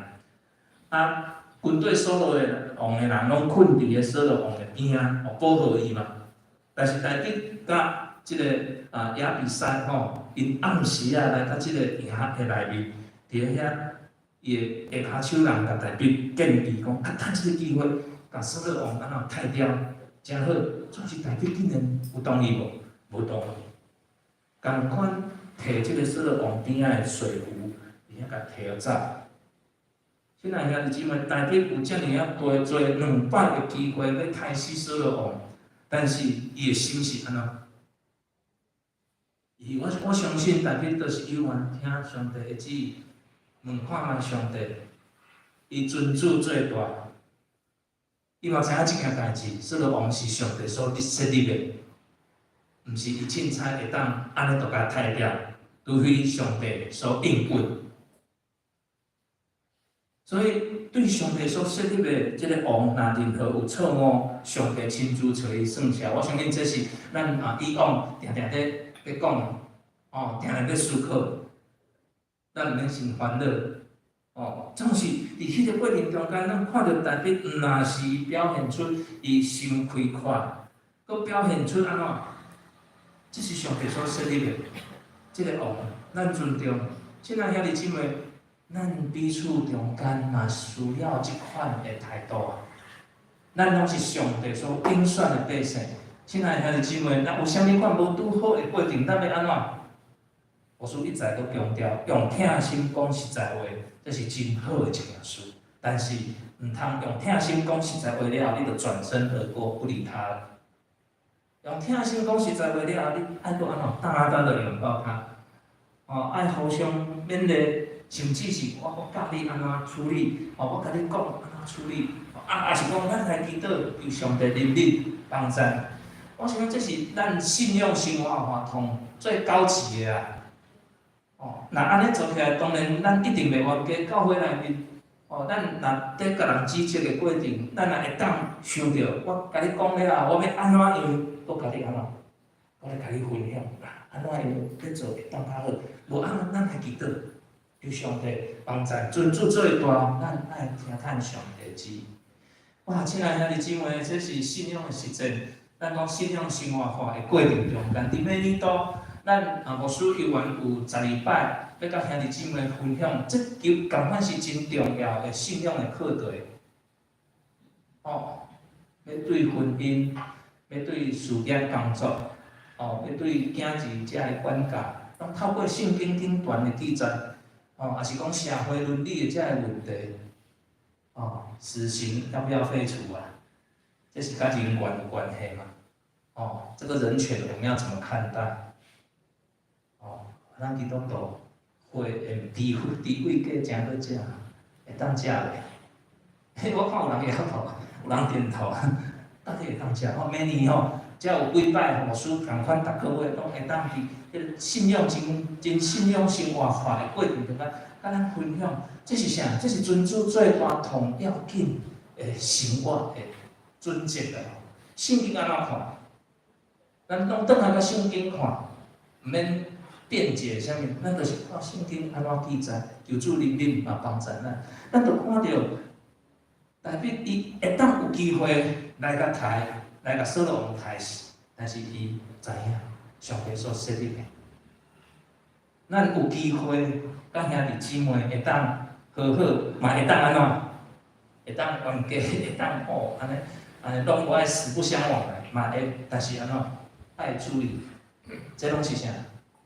啊，軍隊掃羅的王的人攏睏佇个掃羅王的邊仔，哦，保護伊嘛。但是大衛佮這个亞比篩吼，𪜶暗時仔來到這个營的內面，佇遐伊的下跤手人共大衛建議講，啊，趁這个機會，共掃羅王按怎刣掉，誠好。總是大衛竟然有同意無？無同意。仝款提這个掃羅王邊仔的水壺，佇遐共提走。親愛兄弟姊妹，大衛有遮爾仔多濟兩擺的機會欲刣死掃羅王，但是伊的心是按怎？伊我相信大衛都是猶原聽上帝的旨意，問看覓上帝，伊尊主最大，伊嘛知影這件代誌，掃羅王是上帝所設立的，毋是伊凊彩會當按呢就共刣掉，除非上帝所應允。所以，對上帝所設立的這个王，若任何有錯誤，上帝親自揣伊算賬。我相信這是咱以往定定咧講，哦，定定咧思考，咱毋免先煩惱，哦，總是佇彼个過程中間，咱看著大衛毋若是表現出伊傷開闊，閣表現出按怎？這是上帝所設立的這个王，咱尊重。親愛兄弟姊妹，咱彼此中間嘛需要這款的態度啊！咱攏是上帝所揀選的百姓。親愛兄弟姊妹，若有啥物款無拄好的過程，咱欲按怎？牧師一再閣強調，用疼心講實在話，這是真好的一件事。但是毋通用疼心講實在話了後，你就轉身而過，不理他了。用疼心講實在話了後，你愛閣按怎？大大的擁抱他，哦，愛互相勉勵，甚至是我教你按怎處理，哦，我共你講按怎處理，啊，抑是講咱來祈禱，求上帝憐憫幫贊。我想講這是咱信仰生活化通最高級的啊！哦，若按呢做起來，當然咱一定袂冤家。教會內面，哦，咱若佇共人指責的過程，咱若會當想著，我共你講了後，我欲按怎樣，閣共你按怎，我來共你分享，按怎樣欲做會當較好。無按呢，咱來祈禱，求上帝幫贊，尊主做大，咱愛聽趁上帝旨意。哇，親愛兄弟姊妹，這是信仰的實踐。咱講信仰生活化的過程中間，佇每年度，咱牧師猶原有12擺欲佮兄弟姊妹分享，這就仝款是真重要的信仰的課題。哦，欲對婚姻，欲對事業工作，哦，欲對囝兒遮的管教，攏透過聖經頂段的記載，哦，抑是講社會倫理的遮的問題，哦，死刑要不要廢除啊？這是佮人權有關係嘛？哦，這個人權我們要怎麼看待？哦，咱基督徒會豬豬桂雞誠好食，會當食袂？嘿，我看有人搖頭，有人點頭，到底會當食？吼，每年吼，才有幾擺牧師仝款，逐個月攏會當佇彼个信仰真真信仰生活化的過程中間，佮咱分享，這是啥？這是尊主做大同要緊的生活的準則啊！聖經按怎看？咱攏轉來共聖經看，毋免辯解啥物，咱就是看聖經按怎記載，求主憐憫嘛幫助咱。咱就看著大衛伊會當有機會來共刣，來共掃羅王刣死，但是伊知影上帝所設立的。咱有機會佮兄弟姊妹會當和好，嘛會當按怎？會當冤家，會當哦，按呢按呢攏無愛死不相往來，嘛會，但是按怎？愛注意，這攏是啥？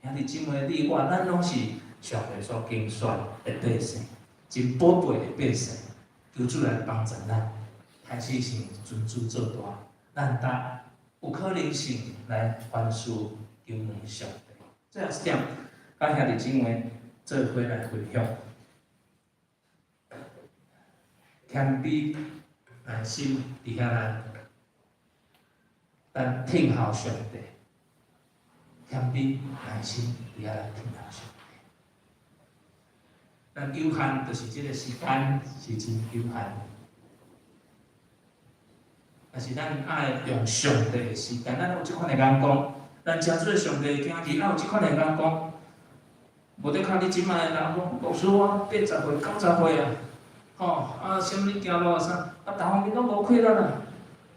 兄弟姊妹，你我，咱攏是上帝所揀選的百姓，真寶貝的百姓，求主來幫助咱，開始是尊主做大，咱逐有可能性來凡事求問上帝。最後一點，佮兄弟姊妹做伙來分享。謙卑耐心佇遐來，咱聽候上帝。謙卑耐心佇遐來聽候上帝。咱有限，就是這个時間是真有限。但是咱愛用上帝的時間，咱有這款的眼光，咱誠做上帝的囝兒，愛有這款的眼光。無得看你這擺的人講，牧師我80歲、90歲啊，吼啊，啥物行路啥，啊，逐方面攏無氣力啦。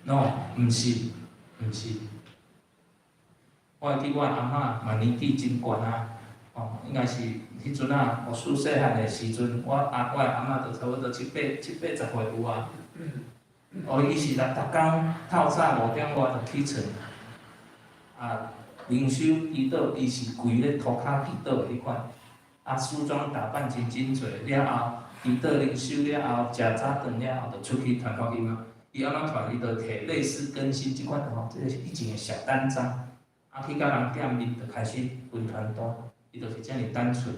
No，毋是，毋是。我會記我阿嬤嘛年紀真懸啊，哦，應該是彼陣啊，牧師細漢的時陣，我的阿嬤就差不多七八十歲有啊。哦，伊是逐工透早5點外就起床，啊，靈修祈禱，伊是跪咧塗跤祈禱的彼款，啊，梳妝打扮真整齊了後，祈禱靈修了後，食早頓了後，就出去傳福音啊。伊按怎傳？伊就提類似更新這款吼，這个是以前的小單張，啊，去佮人見面就開始分傳單，伊就是遮爾單純。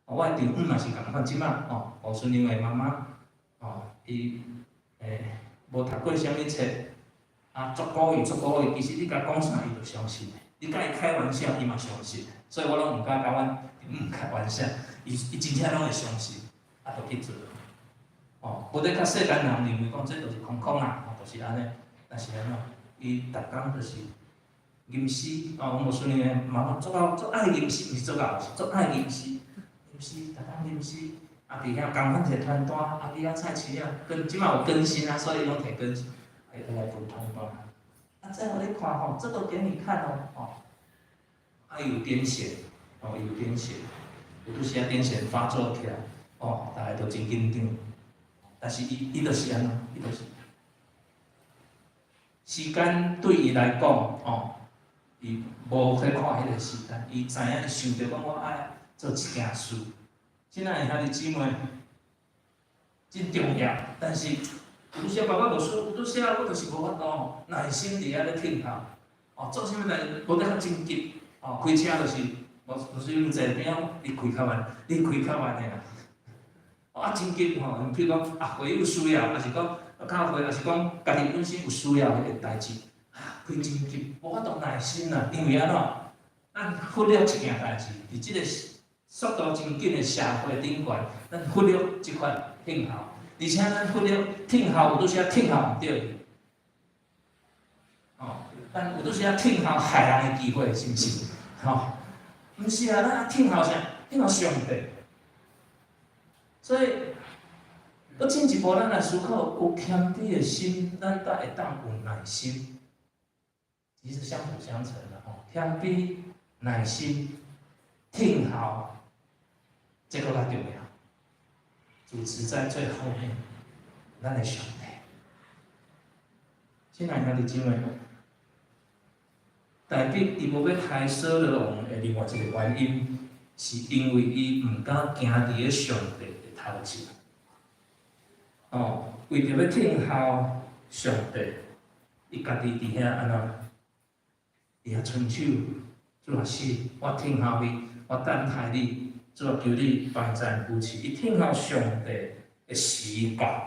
我的丈母嘛是仝款，這擺吼，吳孫娘的媽媽，吼，伊無讀過啥物冊，啊，足古意足古意，其實你共講啥，伊就相信的。你共伊開玩笑，伊嘛相信。所以我攏毋敢共阮丈母開玩笑，伊真正攏會相信，啊，就去做。哦，無得較世間人認為講這就是空空啊，吼，就是按呢。但是按怎？伊逐工就是吟詩，哦，阮無孫娘的媽媽足𠢕足愛吟詩，毋是足𠢕，是足愛吟詩。吟詩，逐工吟詩。啊，佇遐仝款提傳單，啊，佇遐菜市仔，更這擺有更新啊，所以攏提更新，啊，伊來分傳單。啊，這予你看吼，這個給你看哦，吼。啊，伊有癲癇，哦，伊有癲癇，有拄時仔癲癇發作起來，哦，逐个都真緊張。但是伊就是按怎，伊就是時間對伊來講，哦，伊無去看彼个時間，伊知影伊想著講我愛做這件事。親愛的兄弟姊妹，真重要。但是有時爸爸無事，有時我就是無法度耐心佇遐咧聽候。哦，做啥物代誌無得較真急。哦，開車就是，無就是因坐邊仔，你開較慢，你開較慢的啦。啊，真急吼！比如講啊，會有需要，抑是講教會，抑是講家己本身有需要彼個代誌，啊，開真急，無法度耐心啦。因為按怎？咱忽略一件代誌，佇這個速度真緊的社會頂懸，咱忽略這款聽候，而且咱忽略聽候，有拄時仔聽候毋著。哦，咱有拄時仔聽候害人的機會，是毋是？吼，毋是啊，咱聽候啥？聽候上帝。所以，閣進一步，咱來思考，有謙卑的心，咱才會當有耐心。其實相輔相成的吼，謙卑、耐心、聽候，這個較重要。主持在最後面，咱的上帝。親愛兄弟姊妹，大衛伊無欲刣掃羅王的另外一個原因，是因為伊毋敢行佇咧上帝的頭前。哦，為著欲聽候上帝，伊家己佇遐按怎？佇遐伸手，主啊是，我聽候你，我等待你，主啊求你幫贊扶持。伊聽候上帝的時到。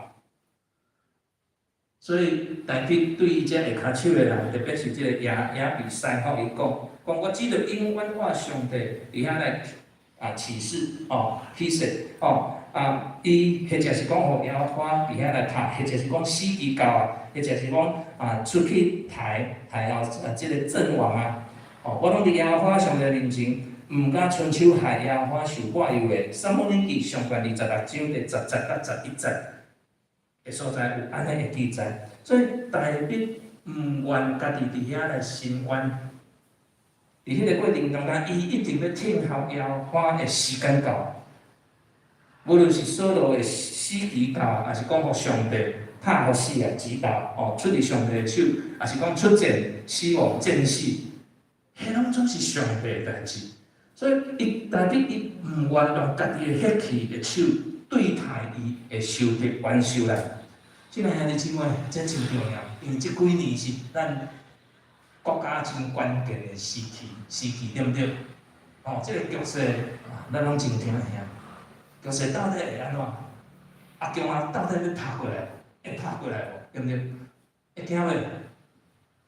所以大衛對伊這下跤手的人，特別是這個亞比篩吼，伊講，講我只著永遠我上帝佇遐來啊起誓哦，起誓哦啊，伊或者是講予耶和華佇遐來拍，或者是講死期到啊，或者是講啊出去刣刣後啊這個陣亡啊，哦，我攏佇耶和華上帝面前，毋敢伸手害耶和華受抹油的。撒母耳記上卷26章第10節到11節的所在有按呢的記載，所以大衛毋願家己佇遐來伸冤。佇彼个過程中間，伊一定欲聽候耶和華的時間到。無論是掃羅的死期到，抑是講予上帝拍予死啊，指導哦，出佇上帝的手，抑是講出戰死亡戰死，彼攏總是上帝的代誌。所以，伊大衛伊毋願用家己的血氣的手對待伊的仇敵冤仇來。親愛兄弟姊妹，這真重要，因為這幾年是咱國家真關鍵的時期，時期對毋對？哦，這個局勢，咱攏真驚嚇。局勢到底會按怎？阿強啊，到底欲拍過來，會拍過來無？對毋對？會驚袂？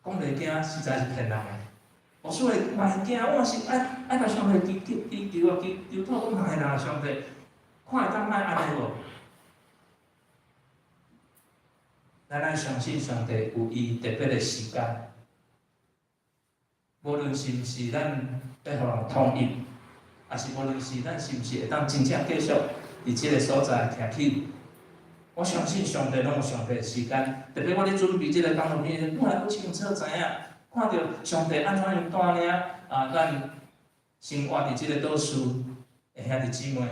講袂驚，實在是騙人的。我說會嘛會驚，我是愛愛共上帝求求求啊，求求禱講會啦，上帝，看會當莫按呢無？咱愛相信上帝有伊特別的時間，無論是毋是咱欲予人統一，抑是無論是咱是毋是會當真正繼續佇這个所在徛起，我相信上帝攏有上帝的時間。特別我咧準備這个講道片，我來閣清楚知影，看著上帝按怎樣帶領啊，咱生活佇這个島嶼的兄弟姊妹，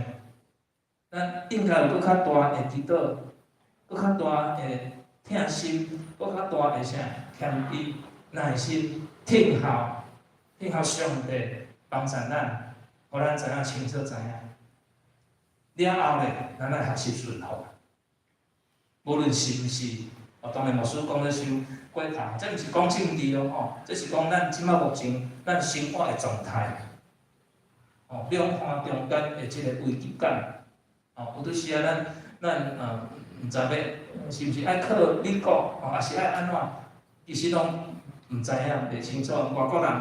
咱應該有閣較大的祈禱，閣較大的疼心，閣較大的啥謙卑、耐心、聽候，聽候上帝幫助咱，予咱知影清楚知影。了後咧，咱愛學習順服。無論是毋是，哦，當然牧師講得傷過頭，這毋是講政治哦，吼，這是講咱這擺目前咱生活的狀態。哦，兩岸中間的這个危機感，哦，有陣時啊，咱咱呃，毋知欲是毋是愛靠美國，哦，抑是愛按怎？其實攏毋知影，袂清楚。外國人，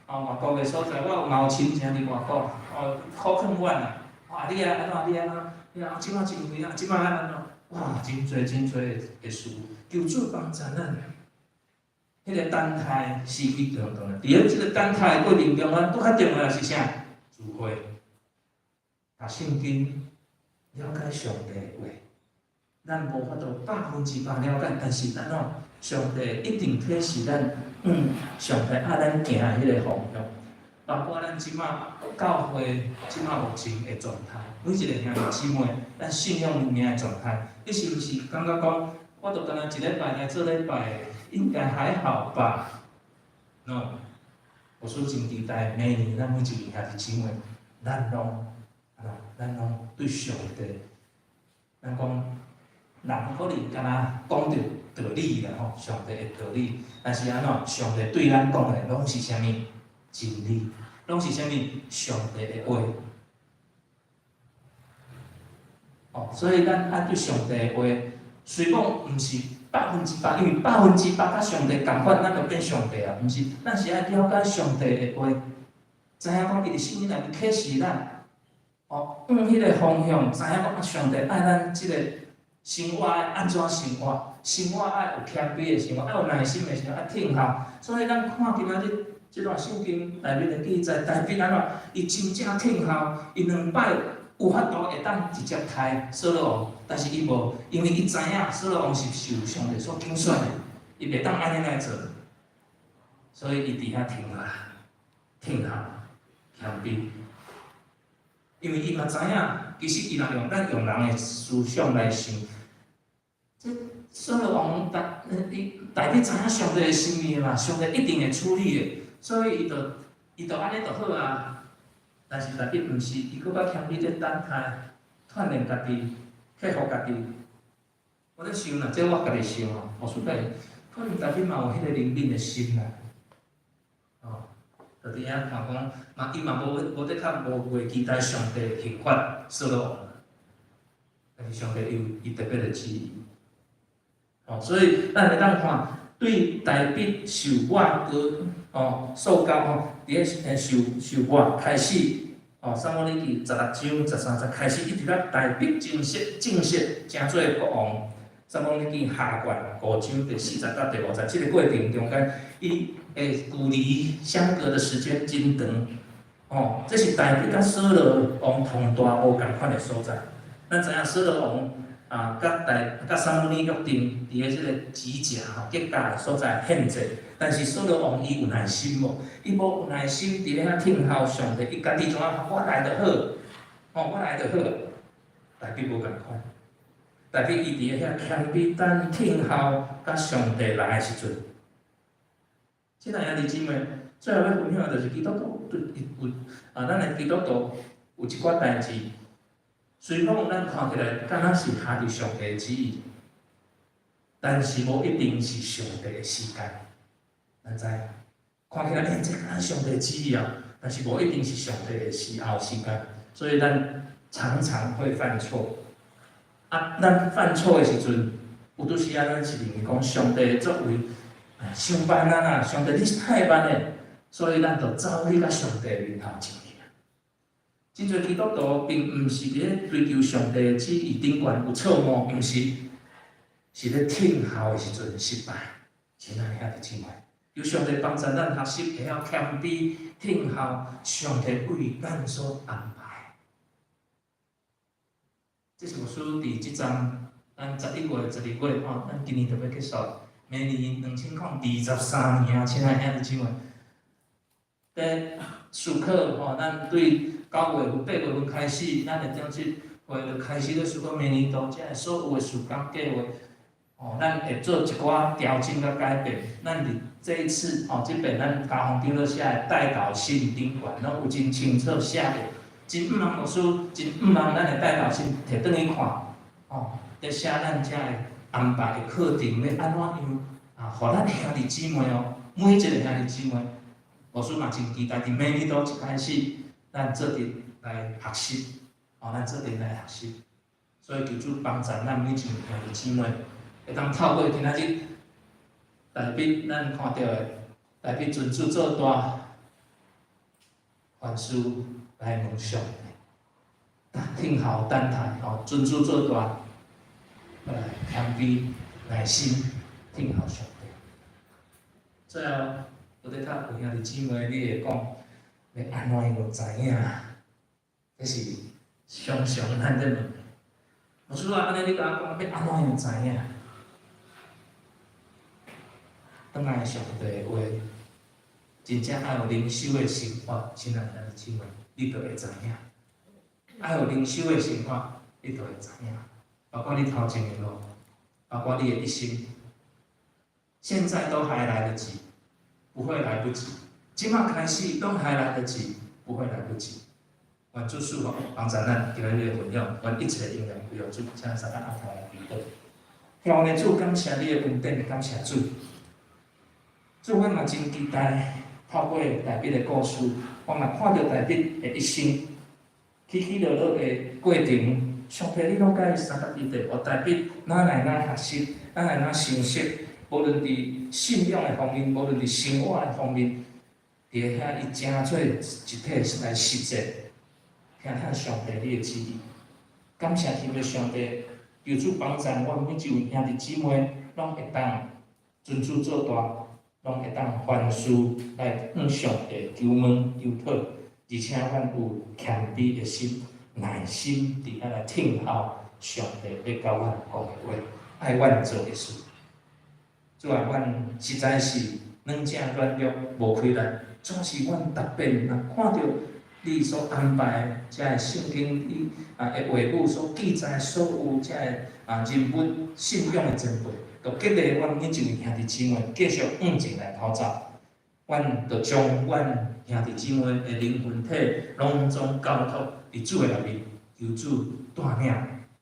哦，外國的所在，我有嘛有親情佇外國，哦，苦勸阮啊，啊，你愛按怎？你按怎？你啊，這擺真危啊，這擺按怎？哇，真濟真濟的事，求主幫助咱。彼个等待時期長長的，佇咧這个等待的過程中，咱閣較重要的是啥？智慧，讀聖經，了解上帝的話。咱無法度100%了解，但是咱哦，上帝一定啟示咱，上帝愛咱行的彼个方向。包括咱這擺教會這擺目前的狀態，每一个兄弟姊妹，咱信仰裡面的狀態，你是毋是感覺講，我就干焦一禮拜來做禮拜，應該還好吧？No，我說真期待明年咱每一位兄弟姊妹，咱攏，咱攏對上帝，咱講人可能敢若講著道理啦吼，上帝的道理，但是按怎？上帝對咱講的攏是啥物？真理，攏是啥物？上帝的話。哦，所以咱愛對上帝的話，雖講毋是百分之百，因為百分之百佮上帝仝款，咱就變上帝啊，毋是，咱是愛了解上帝的話，知影講伊佇聖經內面啟示咱，哦，向彼个方向，知影講上帝愛咱這个生活愛按怎生活，生活愛有謙卑的生活，愛有耐心的生活，愛聽候。所以咱看今仔日這段聖經內面的記載，大衛按怎？伊真正聽候，伊兩擺有法度會當直接刣掃羅王，但是伊無，因為伊知影掃羅王是受上帝所揀選的，伊袂當按呢來做，所以伊佇遐停落來，聽候，謙卑。因為伊嘛知影，其實伊若用咱用人的思想來想，這掃羅王大，伊大衛知影上帝的心意嘛，上帝一定會處理的，所以伊就伊就按呢就好啊。但是大衛毋是，伊閣較謙卑咧等待，鍛鍊家己，克服家己。我咧想啦，這我家己想哦，無輸家，可能大衛嘛有彼个憐憫的心啦，哦，就佇遐看講，嘛伊嘛無無得較無袂期待上帝刑罰掃羅王，但是上帝有伊特別的旨意，哦，所以咱會當看對大衛受抹膏，哦，受膏吼，佇咧受受抹開始。哦，撒母耳記16章13節開始，一直到大衛正式正式成做國王。撒母耳記下卷5章第4節到第5節，這个過程中間，伊的距離相隔的時間真長。哦，這是大衛佮掃羅王同大無仝款的所在。咱知影掃羅王啊，佮大佮撒母耳約定，佇咧這个吉甲吼吉甲的所在獻祭，但是掃羅王伊有耐心無？伊無有耐心佇咧遐聽候上帝，伊家己怎啊？我來就好，吼，我來就好。大衛無仝款，大衛伊佇咧遐謙卑等聽候，佮上帝來的時陣。親愛兄弟姊妹，最後欲分享的就是基督徒對有啊，咱的基督徒有一寡代誌。雖講咱看起來敢若是合佇上帝的旨意，但是無一定是上帝的時間。咱知影，看起來，欸，這敢上帝旨意啊，但是無一定是上帝的時候時間，所以咱常常會犯錯。啊，咱犯錯的時陣，有拄時啊，咱是認為講上帝的作為，傷慢啊啦，上帝你是太慢的，所以咱就走去佮上帝面頭前去啊。真濟基督徒並毋是佇咧追求上帝的旨意頂懸有錯誤，毋是，是咧聽候的時陣失敗。親愛兄弟姊妹，求上帝幫助咱學習會曉謙卑聽候上帝為咱所安排。這是牧師佇這陣，咱11月、12月吼，咱今年就欲結束，明年2023年啊，親愛兄弟姊妹，佇思考吼，咱對9月份、8月份開始，咱的長執會就開始咧思考明年度這所有的事工計劃，吼，咱會做一寡調整佮改變。咱佇這一次吼，這遍咱家風長老寫的代禱信頂懸，攏有真清楚寫著，真毋茫牧師，真毋茫咱的代禱信提轉去看，吼，佇寫咱遮的安排的課程欲按怎樣啊？予咱兄弟姊妹哦，每一個兄弟姊妹，牧師嘛真期待佇明年度一開始，咱做陣來學習，哦，咱做陣來學習。所以求主幫助咱每一位兄弟姊妹，會當透過今仔日大衛咱看著的，大衛尊主做大，凡事來問上帝，聽候等待，吼，尊主做大，來謙卑耐心聽候上帝。最後，有佇較有兄弟姊妹，你會講，欲按怎樣知影？這是常常咱咧問的。牧師啊，按呢你共我講，欲按怎樣知影？轉來上帝的話，真正愛有靈修的生活，親愛兄弟姊妹，你就會知影。愛有靈修的生活，你就會知影。包括你頭前的路，包括你的一生，現在都還來得及，不會來不及。這馬開始攏還來得及，不會來不及。願主賜福幫助咱今日的分享，願一切榮耀歸予主，請三個阿頭來祈禱。天父的主，感謝你的恩典，感謝主。主，阮嘛真期待透過大衛的故事，我嘛看著大衛的一生起起落落的過程。上帝，你攏共伊相佮彼得，予大衛哪來哪學習，哪來哪成熟。無論佇信仰的方面，無論佇生活的方面，佇遐伊誠做一體來實踐，聽聽上帝你的旨意。感謝天父上帝，求主幫助阮每一位兄弟姊妹，攏會當尊主做大。攏會當凡事來向上帝求問求討，而且阮有謙卑的心、耐心佇遐來聽候上帝欲佮阮講的話，愛阮做的事。主啊，阮實在是軟正軟弱，無氣力，總是阮逐遍若看著你所安排的這个聖經你的話語所記載所有這个人物信仰的前輩，就激勵阮每一位兄弟姊妹繼續向前來頭走。阮就將阮兄弟姊妹的靈魂體攏總交託佇主的內面，求主帶領、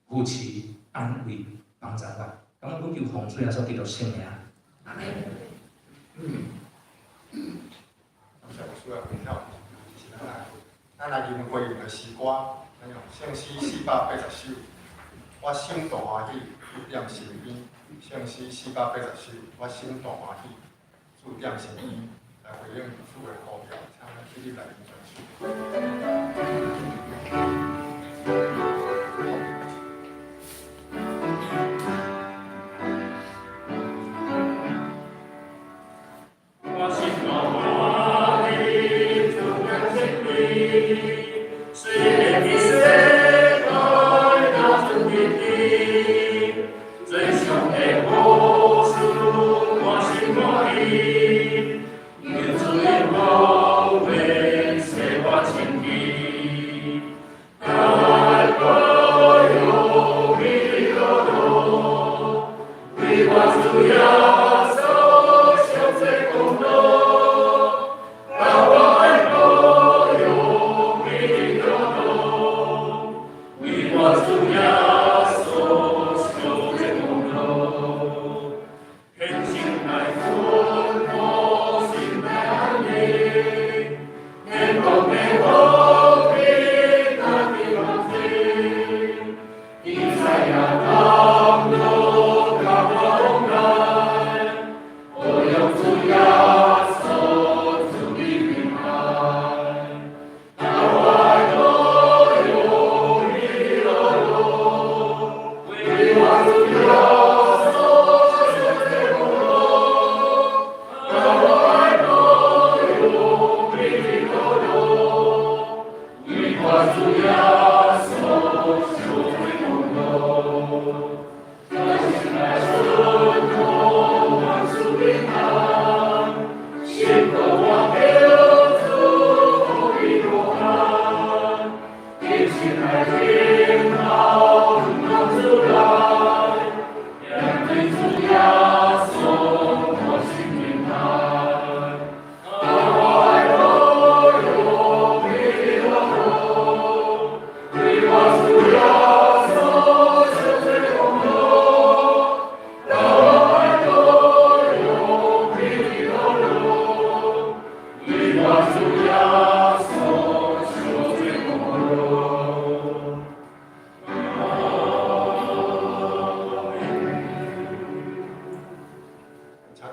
扶持、安慰、幫助阮。咁我求奉主耶穌基督聖名，阿們。感謝牧師的分享，是咱來吟回應的詩歌，咱用聖詩480首，我心大歡喜，主踮身邊。聖詩480首，我心大歡喜，主踮身邊，來回應主的呼召，請咱起立來吟全首。我心大歡喜，主踮身邊，雖然佇世界若出危機，做上帝好事，我心滿意，求主的保護，使我清潔。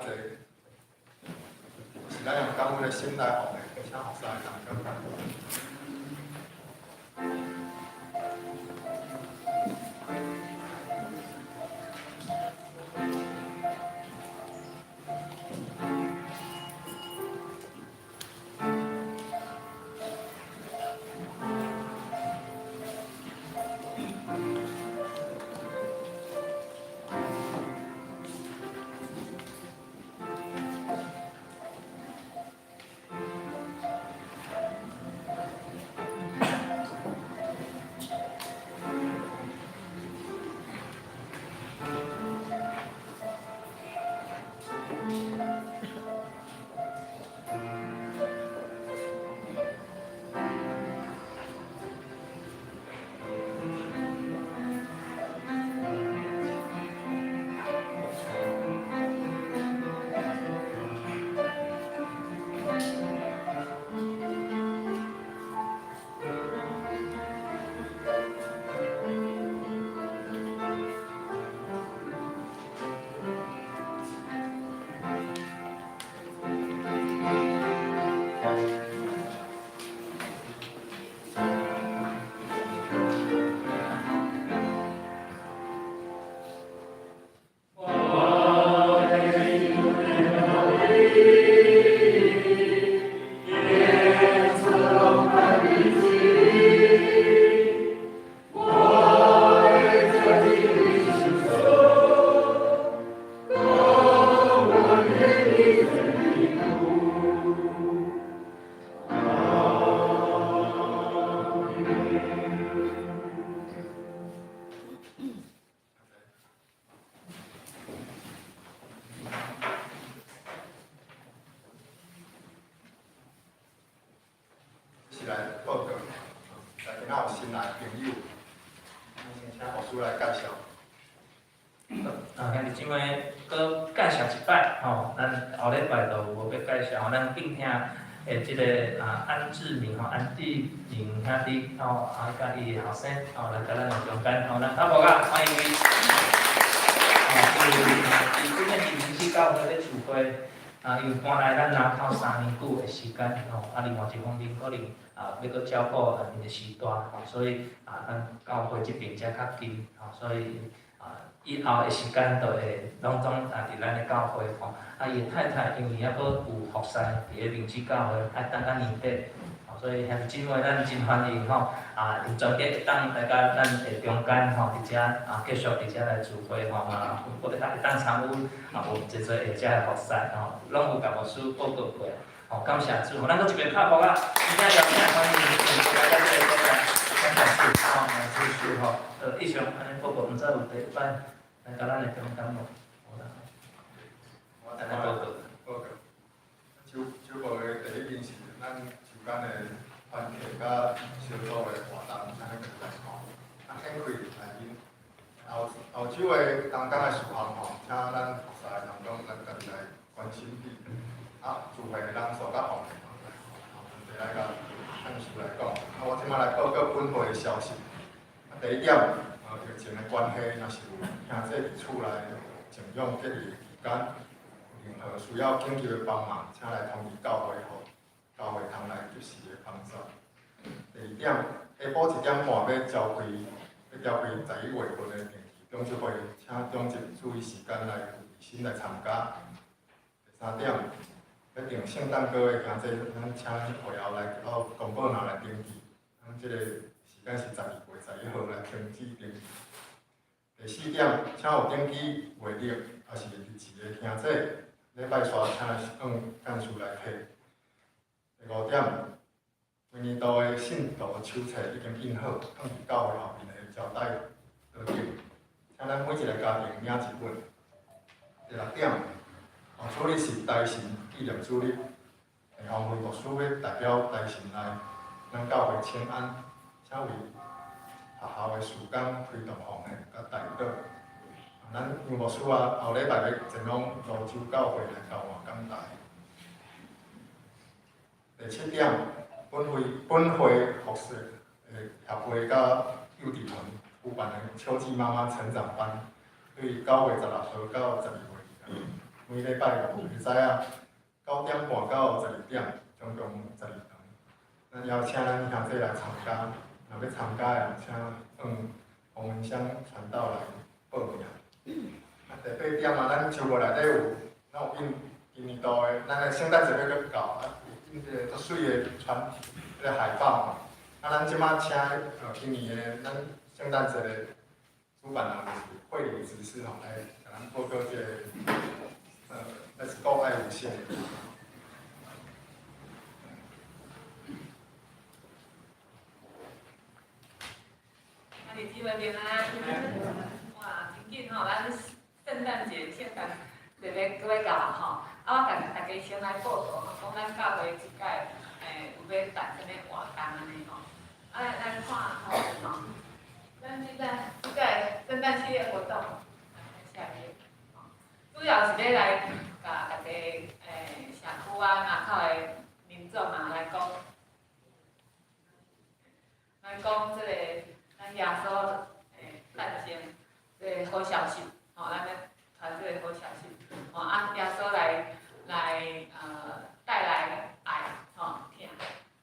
請坐。是咱用感恩的心來奉獻，請服侍同工。是來報告，來今仔有新來朋友，先請牧師來介紹。啊，兄弟姊妹，閣介紹一擺吼，咱後禮拜就無欲介紹，咱敬聽的這个啊安志明吼，安志明兄弟吼，啊，佮伊的後生吼來佮咱的中間吼，咱拍鼓仔歡迎伊。吼，伊伊這擺佇明志教會咧聚會，啊，伊有搬來咱南投3年久的時間吼，啊，另外一方面可能啊欲閣照顧啊𪜶的序大吼，所以啊，咱教會這邊才較近吼，所以啊，以後的時間就會攏總啊佇咱的教會吼，啊，伊的太太因為猶閣有服侍佇咧明志教會，愛等到年底，吼，所以兄弟姊妹咱真歡迎吼，啊，𪜶全家會當來佮咱的中間吼，佇遮啊繼續佇遮來聚會吼，啊，閣會當參與啊，有濟濟下遮的服侍吼，攏有共牧師報告過，吼，感謝主，咱閣一遍拍鼓仔，今仔邀請歡迎來到這个所在，感謝主吼，來主主吼，以上按呢報告，毋知有第一擺來佮咱的中間無？無啦，我按呢報告。報告。周周報的第一件是咱周間的團契佮小組的活動，咱去來看。啊，顯開來因後後周的同工的事項吼，請咱服侍同工咱家己來關心彼。啊，聚會的人數佮奉獻，吼，問題來共幹事來講。啊，我這擺來報告本會的消息。啊，第一點，疫情的關係，若是有兄弟佇厝內靜養隔離期間，任何需要緊急的幫忙，請來通知教會，予教會通來及時的幫助。第二點，下晡1點半欲召開11月份的定期長執會，請長執注意時間來預備心來參加。第三點，欲訂聖誕歌的兄弟，咱請會後來到公告欄來登記。咱這个時間是12月11號來停止登記。第四點，請有登記月曆，抑是日誌的兄弟，禮拜三請來向幹事來提。第五點，每年度的信徒手冊已經印好，放佇教會後面的膠帶桌頂，請咱每一个家庭領一本。第六點，主日是大神紀念主日，洪惠牧師欲代表大神來咱教會請安，請為學校的事工推動奉獻佮代禱。咱楊牧師啊，後禮拜欲前往蘆洲教會來交換講台。第七點，本會服侍的協會佮幼稚園舉辦的秋季媽媽成長班，對9月16號到12月每禮拜五會知影9點半到12點，總共12堂。咱邀請咱兄弟來參加，若欲參加的，請向洪文香傳道來報名。啊，第八點啊，咱書簿內底有，咱有印今年度的，咱的聖誕節欲閣到，啊，有印這个足媠的傳彼个海報吼。啊，咱這擺請今年的咱聖誕節的主辦人就是惠理執事吼，來共咱報告這个Let's go 愛無限。兄弟姊妹平安。哇，真緊吼，咱聖誕節、聖誕節欲閣欲到啊吼。啊，我共大家先來報告吼，講咱教會這擺有欲辦啥物活動按呢吼。啊，來看吼，咱這擺這擺聖誕系列活動，下面，主要是欲來共大家社區啊、外口的民眾啊來講，來講這個咱耶穌誕生這個好消息，吼，咱欲傳這個好消息，吼啊，耶穌來帶來愛，吼，疼，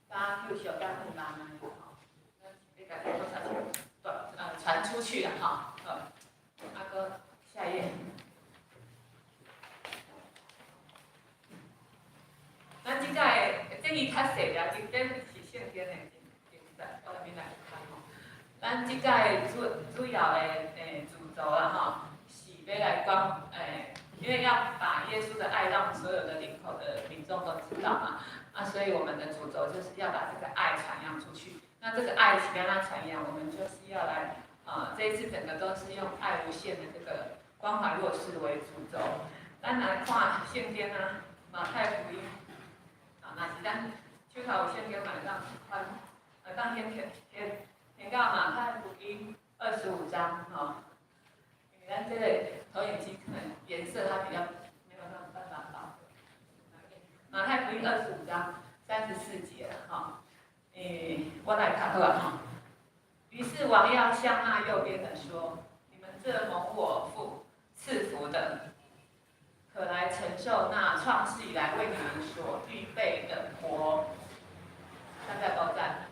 佮救贖佮盼望按呢，吼，咱欲共這個好消息傳出去啦，吼，好，啊，閣下一頁。咱這擺這字較細啦，這這是聖經的經節，我來免來看吼。咱這擺主要的主軸啦吼，是欲來講因為要把耶穌的愛讓所有的林口的民眾都知道嘛，啊，所以我們的主軸就是要把這個愛傳揚出去。那這個愛是欲按怎傳揚？我們就是要來，這一次整個都是用愛無限的這個關懷弱勢為主軸。咱來看聖經啊，馬太福音。啊，若是咱手頭有聖經嘛，會當翻，會當先先先先到馬太福音25章吼。因為咱這個投影機可能顏色它比較沒有那麼辦法導。馬太福音25章34節吼，我來讀好啊吼。於是王要向那右邊的說：你們這蒙我父賜福的，可來承受那創世以來為你們所預備的國。大家都在。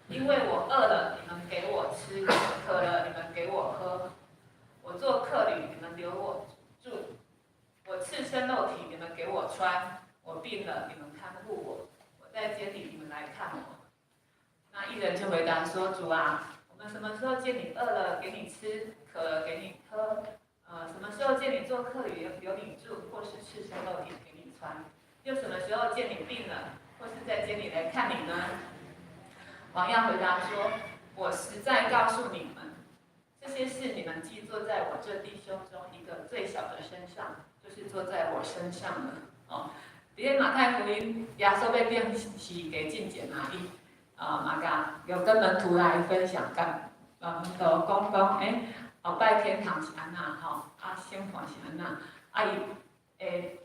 因為我餓了，你們給我吃；渴了，你們給我喝。我做客旅，你們留我住；我赤身露體，你們給我穿；我病了，你們看護我；我在監裡，你們來看我。那義人就回答說：主啊，我們什麼時候見你餓了，給你吃；渴了，給你喝？什麼時候見你做客旅，留你住，或是赤身露體給你穿？又什麼時候見你病了，或是在監裡來看你呢？王要回答說：我實在告訴你們，這些事你們既做在我這弟兄中一個最小的身上，就是做在我身上了。哦，佇咧馬太福音，耶穌欲變死給進前啊，伊啊嘛共有跟門徒來分享，共門徒講講，後擺天堂是按怎吼，啊，審判是按怎，啊，伊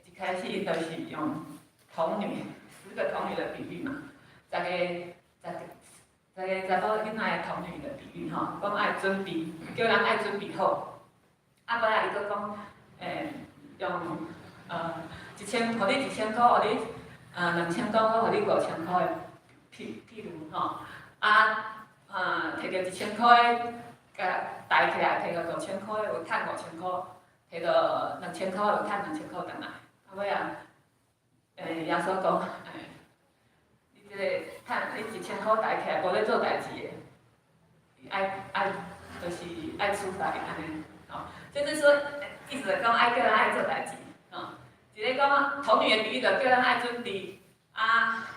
一開始伊就是用童女，10個童女的比喻嘛，十個查某囡仔的童女的比喻吼，講愛準備，叫人愛準備好。啊，尾仔伊閣講，用1000，予你1000箍，予你2000箍，閣予你5000箍的譬如吼，啊，摕著1000箍的，共袋起來，摕著5000箍的有趁5000箍，摕著2000箍的有趁2000箍轉來。啊，尾仔，耶穌講，你這個趁你1000箍袋起來，無咧做代誌的，愛愛就是愛處罰伊按呢，吼，就是說，意思就講愛叫人愛做代誌，吼，一个講童女的比喻，就叫人愛準備，啊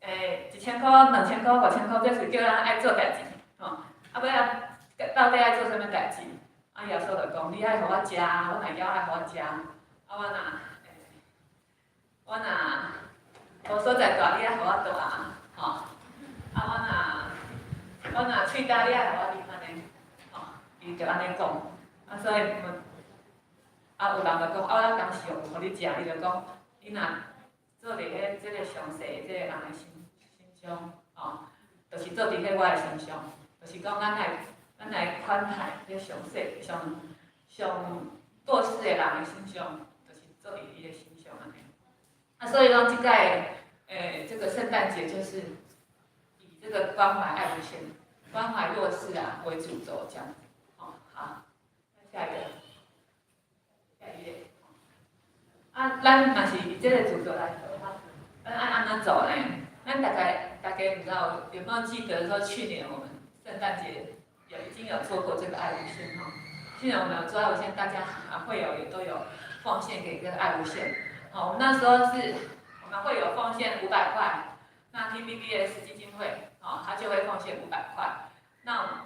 ，1000箍、2000箍、5000箍，這是叫人愛做代誌，吼，啊，尾仔到底愛做啥物代誌？啊，耶穌就講，你愛予我食，我若枵愛予我食，啊，我若無所在蹛，你愛予我蹛啊，吼，啊，我若喙焦，你愛予我啉按呢，吼，伊就按呢講，啊，所以啊，有人就講，啊，我當時有予你食，伊就講，你若做佇彼這个上細的這个人的身上，吼，就是做佇彼我的身上，就是講咱愛款待彼上細上上弱势的人的身上，就是做伫伊的身上按呢。啊，所以講這屆這個聖誕節就是以這個關懷愛無限、關懷弱勢啊為主軸，這樣子。哦，好，那下一個，下一頁。啊，咱嘛是以這個主軸來做，咱愛按怎做呢？咱大概大家毋知道有沒有記得說，去年我們聖誕節有已經有做過這個愛無限哈。去年我們有做愛無限，大家啊會友也都有奉獻給這個愛無限。好，我們那時候是我們會友奉獻500塊，那 TVBS 基金會哦，他就會奉獻五百塊，那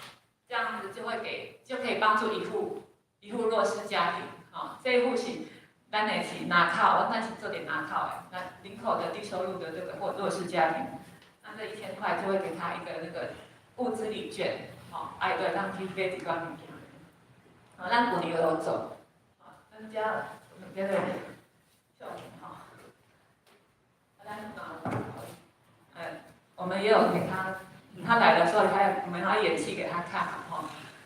這樣子就會給就可以幫助一戶一戶弱勢家庭。哦，這一戶是咱的是林口，咱是做點林口的，那林口的低收入的這個或弱勢家庭，那這1000塊就會給他一個那個物資禮券，哦，愛對，讓去買一寡物件。好，咱舊年有做，好，咱遮這個秀敏哈，咱啊，我們也有給他，他來的時候，他我們要演戲給他看嘛，哈，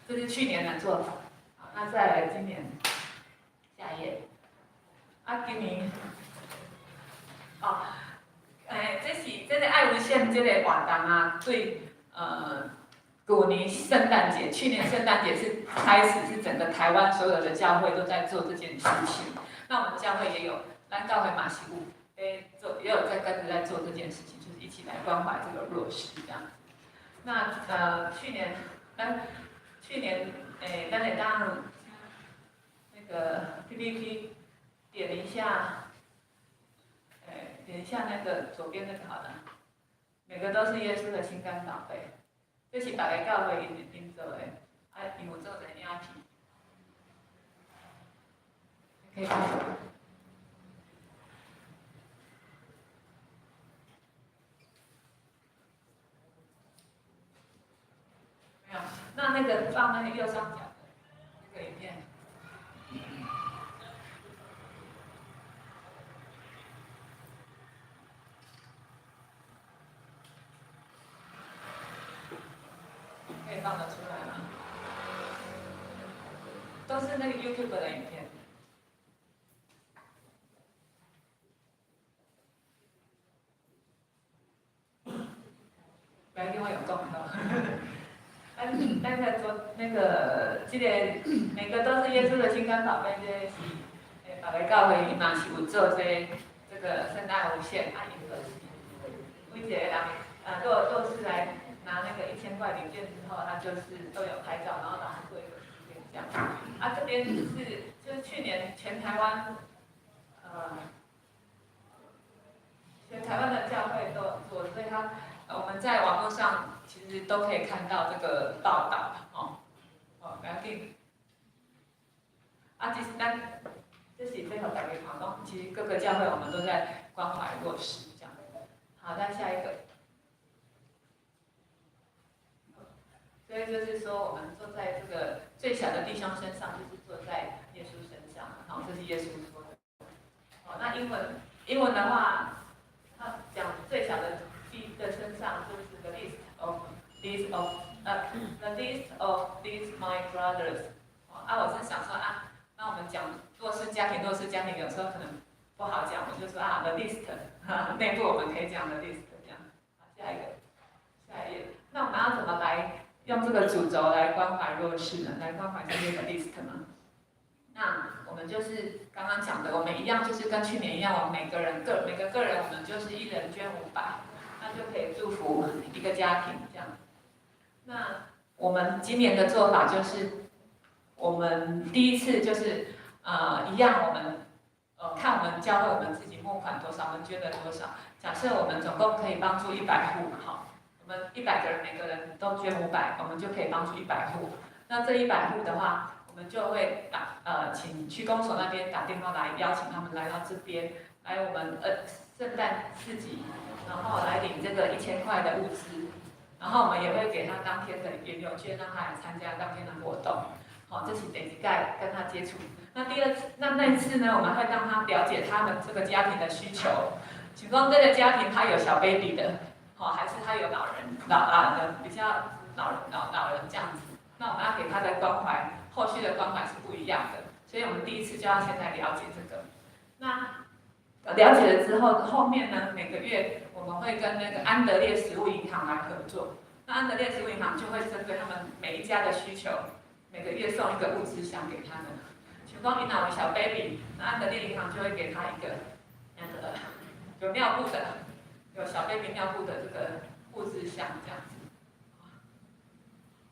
這是去年的做法，好，那再來今年，下一頁，啊，今年，哦，這是這個愛無限這個活動啊，對，舊年聖誕節，去年聖誕節是開始是整個台灣所有的教會都在做這件事情。那我們教會也有，咱教會嘛是有做，也有在跟着在做這件事情，就是一起來關懷這個弱勢這樣子。那去年，咱去年咱會當那個 PPT 點一下，點一下那個左邊那個好了，每個都是耶穌的心肝寶貝。這是別个教會𪜶𪜶做的，啊，𪜶有做一個影片，可以看。沒有，那那個放那個右上角的那個影片。可以放得出來嗎？都是那個 YouTube 的影片。不要緊，我用講的。咱那個做那個，這個每個都是耶穌的心肝寶貝，這個是別个教會伊嘛是有做這個聖誕無限，啊，𪜶就是每一個人啊，若是來拿那個1000塊禮券之後，他就是都有拍照，然後把它做一個紀念這樣。啊，這邊是就是去年全台灣，全台灣的教會都有做，所以他我們在網絡上其實都可以看到這個報道哦。哦，不要緊。啊，其實咱這是最後大家看講，其實各個教會我們都在關懷弱勢這樣。好，再下一個。所以就是說，我們坐在這個最小的弟兄身上，就是坐在耶穌身上。好，這是耶穌說的。好，那英文的話，他講最小的弟的身上就是 the least of these of the least of these my brothers。啊，我是想說啊，那我們講弱勢家庭，弱勢家庭有時候可能不好講，我就說啊，the least，內部我們可以講 the least 這樣。好，下一個，下一頁。那我們要怎麼來用這個主軸來關懷弱勢呢？來關懷這些 the least 呢？那我們就是剛剛講的，我們一樣就是跟去年一樣，我們每個人個每個個人，我們就是一人捐五百，那就可以祝福一個家庭這樣。那我們今年的做法就是，我們第一次就是一樣，我們看我們教會我們自己募款多少，我們捐了多少。假設我們總共可以幫助100戶，好，我們100個人每個人都捐五百，我們就可以幫助一百戶。那這100戶的話，我們就會打請區公所那邊打電話來邀請他們來到這邊，來我們聖誕市集，然後來領這個1000塊的物資，然後我們也會給他當天的園遊券，讓他來參加當天的活動。好，這是第一擺跟他接觸。那第二次，那那次呢，我們會讓他了解他們這個家庭的需求。請問這個家庭他有小 baby 的，好，還是他有老人老啊的比較老老老人這樣子？那我們要給他的關懷，後續的關懷是不一樣的。所以我們第一次就要先來了解這個。那了解了之後，後面呢，每個月我們會跟那個安德烈食物銀行來合作。那安德烈食物銀行就會針對他們每一家的需求，每個月送一個物資箱給他們。像講伊若有小 baby，那安德烈銀行就會給他一個那個有尿布的，有小 baby 尿布的這個物資箱這樣子。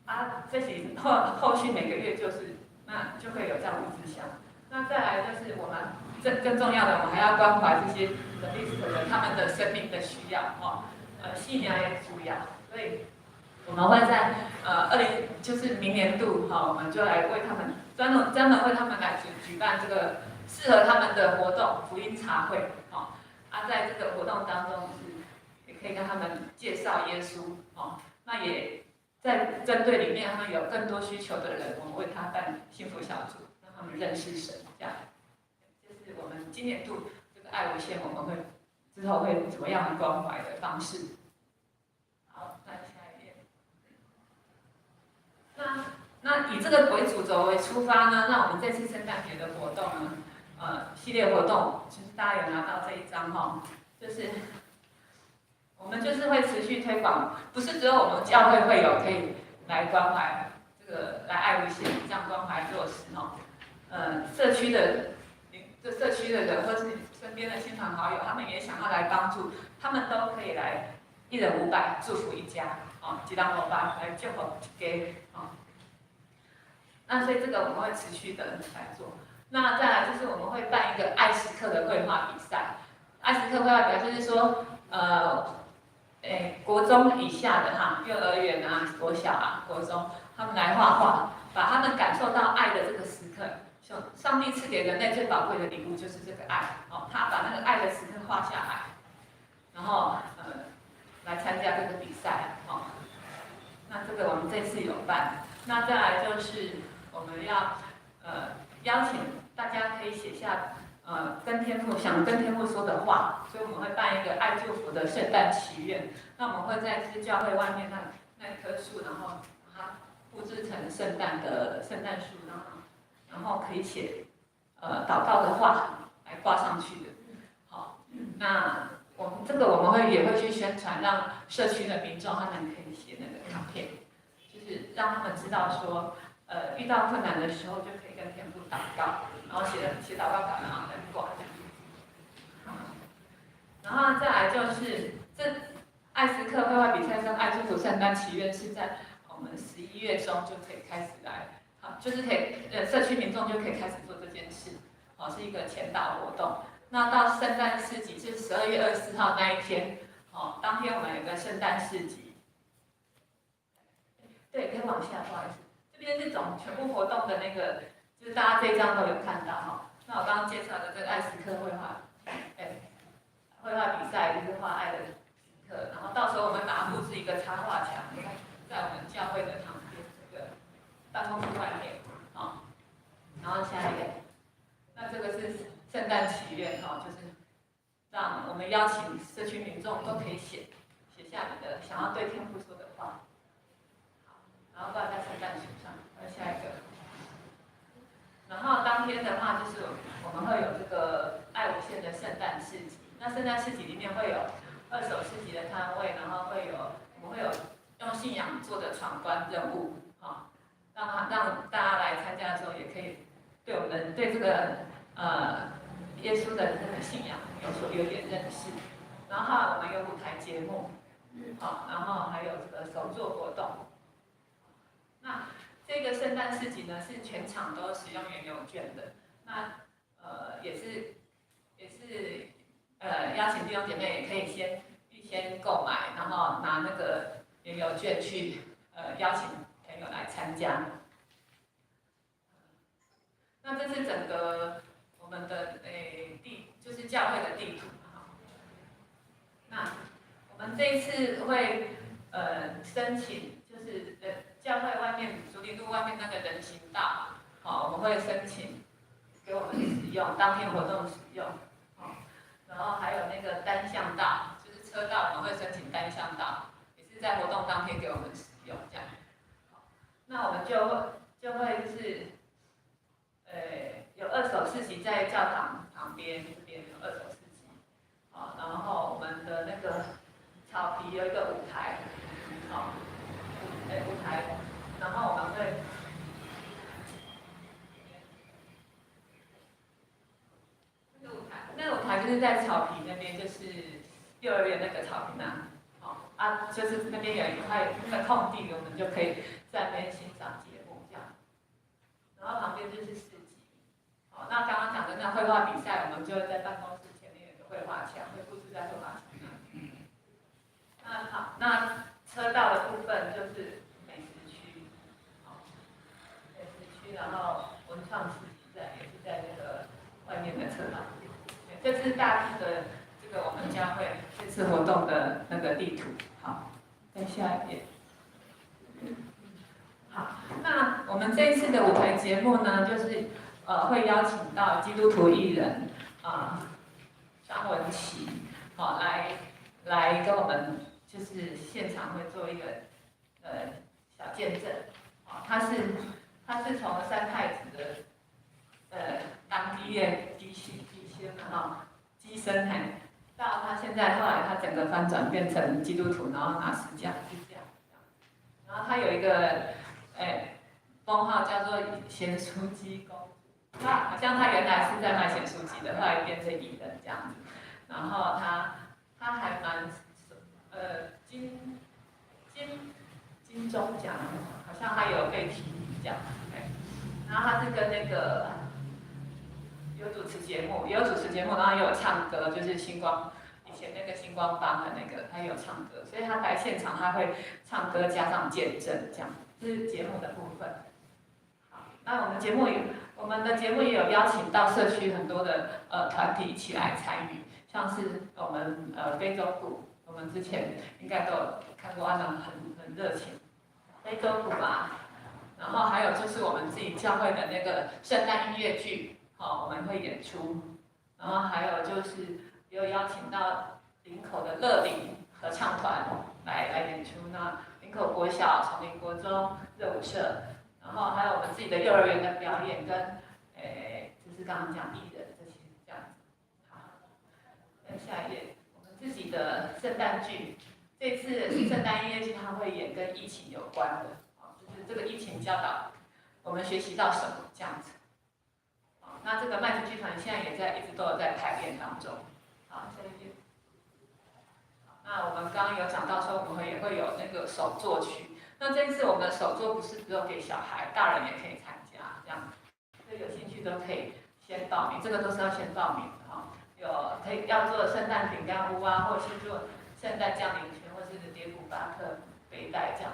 啊，這是後續每個月就是那就會有這樣物資箱。那再來就是我們更重要的，我們還要關懷這些人力的人他們的生命的需要哦，性命的需要，所以我們會在20就是明年度哈，我們就來為他們專門為他們來舉辦這個適合他們的活動福音茶會，哦，啊，在這個活動當中是也可以跟他們介紹耶穌，哦，那也在針對裡面他們有更多需求的人，我們為他辦幸福小組，讓他們認識神，這樣。這是我們今年度這個愛無限，我們會之後會怎麼樣的關懷的方式。好，那下一頁。那以這個為主軸為出發呢，那我們這次聖誕節的活動呢，系列活動，其實大家有拿到這一張哈，就是我們就是會持續推廣，不是只有我們教會會有可以來關懷這個來愛無限這樣關懷弱勢哈，這社區的人或是身邊的親朋好友，他們也想要來幫助，他們都可以來一人500祝福一家，哦，一人五百來祝福一家，哦。那所以這個我們會持續的來做。那再來就是我們會辦一個愛時刻的繪畫比賽。愛時刻繪畫比賽就是說，國中以下的哈，幼兒園啊、國小啊、國中，他們來畫畫，把他們感受到愛的這個時刻，像上帝賜給人類最寶貴的禮物就是這個愛，哦，他把那個愛的時刻畫下來，然後來參加這個比賽，哦，那這個我們這次有辦。那再來就是我們要邀請大家可以寫下跟天父想跟天父說的話，所以我們會辦一個愛祝福的聖誕祈願。那我們會在這教會外面那棵樹，然後把它布置成聖誕樹，然後可以寫禱告的話來掛上去的。好，那我們這個我們會也會去宣傳，讓社區的民眾他們可以寫那個卡片，就是讓他們知道說，遇到困難的時候就可以跟天父禱告，然後寫禱告卡，然後來掛這樣。然後再來就是這愛時刻繪畫比賽跟愛祝福聖誕祈願是在我們11月中就可以開始來，好，就是可以社區民眾就可以開始做這件事，好，是一個前導活動。那到聖誕市集是12月24號那一天，哦，當天我們有個聖誕市集。對，可以往下，不好意思，這邊是總全部活動的那個，就是大家這一張都有看到哈。那我剛剛介紹的這個愛時刻繪畫，繪畫比賽就是畫愛的時刻，然後到時候我們把它布置一個插畫牆，在我們教會的旁邊這個辦公室外面，好，然後下一個，那這個是聖誕祈願哈，就是讓我們邀請社區民眾都可以寫下你的想要對天父說的話，好，然後掛在聖誕樹上。那下一個，然後當天的話就是我們會有這個愛無限的聖誕市集，那聖誕市集裡面會有二手市集的攤位，然後會有我們會有用信仰做的闖關任務，好，讓大家來參加的時候也可以對我們對這個耶穌的這個信仰有所有點認識。然後我們有舞台節目，好，然後還有這個手作活動。那這個聖誕市集呢，是全場都使用園遊券的。那也是邀請弟兄姐妹也可以先預先購買，然後拿那個園遊券去邀請朋友來參加。那這是整個我們的地，就是教會的地圖哈。那我們這一次會申請，就是教會外面竹林路外面那個人行道，好，我們會申請給我們使用，當天活動使用，好，然後還有那個單向道，就是車道，我們會申請單向道，也是在活動當天給我們使用這樣。好，那我們就會就是，有二手市集在教堂旁邊，這邊有二手市集。好，然後我們的那個草皮有一個舞台，好，舞台，然後我們會那個舞台就是在草皮那邊，就是幼兒園那個草皮那，好啊，就是那邊有一塊那個空地，我們就可以在那邊欣賞節目這樣。然後旁邊就是市集，好，那剛剛講的那繪畫比賽，我們就會在辦公室前面有個繪畫牆，會佈置在繪畫牆那邊。那好，那車道的部分就是美食區，好，美食區，然後文創市集在也是在那個外面的車道。這是大致的這個我們教會這次活動的那個地圖。好，再下一頁。好，那我們這一次的舞台節目呢，就是會邀請到基督徒藝人啊張文琪，好來跟我們就是現場會做一個小見證。好，他是從三太子的當地的乩身乩身哈，乩身嘿，到他現在後來他整個翻轉變成基督徒，然後拿十架十架，然後他有一個封號叫做鹹酥雞公主，他好像他原來是在賣鹹酥雞的，後來變成藝人這樣子，然後他還蠻金鐘獎，好像他有被提名這樣，然後他是跟那個有主持節目，也有主持節目，然後也有唱歌，就是星光以前那個星光幫的那個，他也有唱歌，所以他來現場他會唱歌加上見證這樣，這是節目的部分。好，那我們的節目也有邀請到社區很多的團體一起來參與，像是我們非洲鼓，我們之前應該都有看過，他們很熱情，非洲鼓啊，然後還有就是我們自己教會的那個聖誕音樂劇。好，我們會演出，然後還有就是有邀請到林口的樂齡合唱團來演出。那林口國小、崇林國中熱舞社，然後還有我們自己的幼兒園的表演跟，就是剛剛講藝人這些這樣子。好，再下一頁，我們自己的聖誕劇，這次聖誕音樂劇它會演跟疫情有關的，就是這個疫情教導我們學習到什麼這樣子。那這個麥子劇團現在也在一直都有在排練當中。好，下一頁。那我們剛剛有講到說，我們也會有那個手作區。那這次我們的手作不是只有給小孩，大人也可以參加，這樣，所以有興趣都可以先報名，這個都是要先報名的哈。有可以要做聖誕餅乾屋啊，或者是做聖誕降臨圈，或是蝶谷巴克背帶這樣。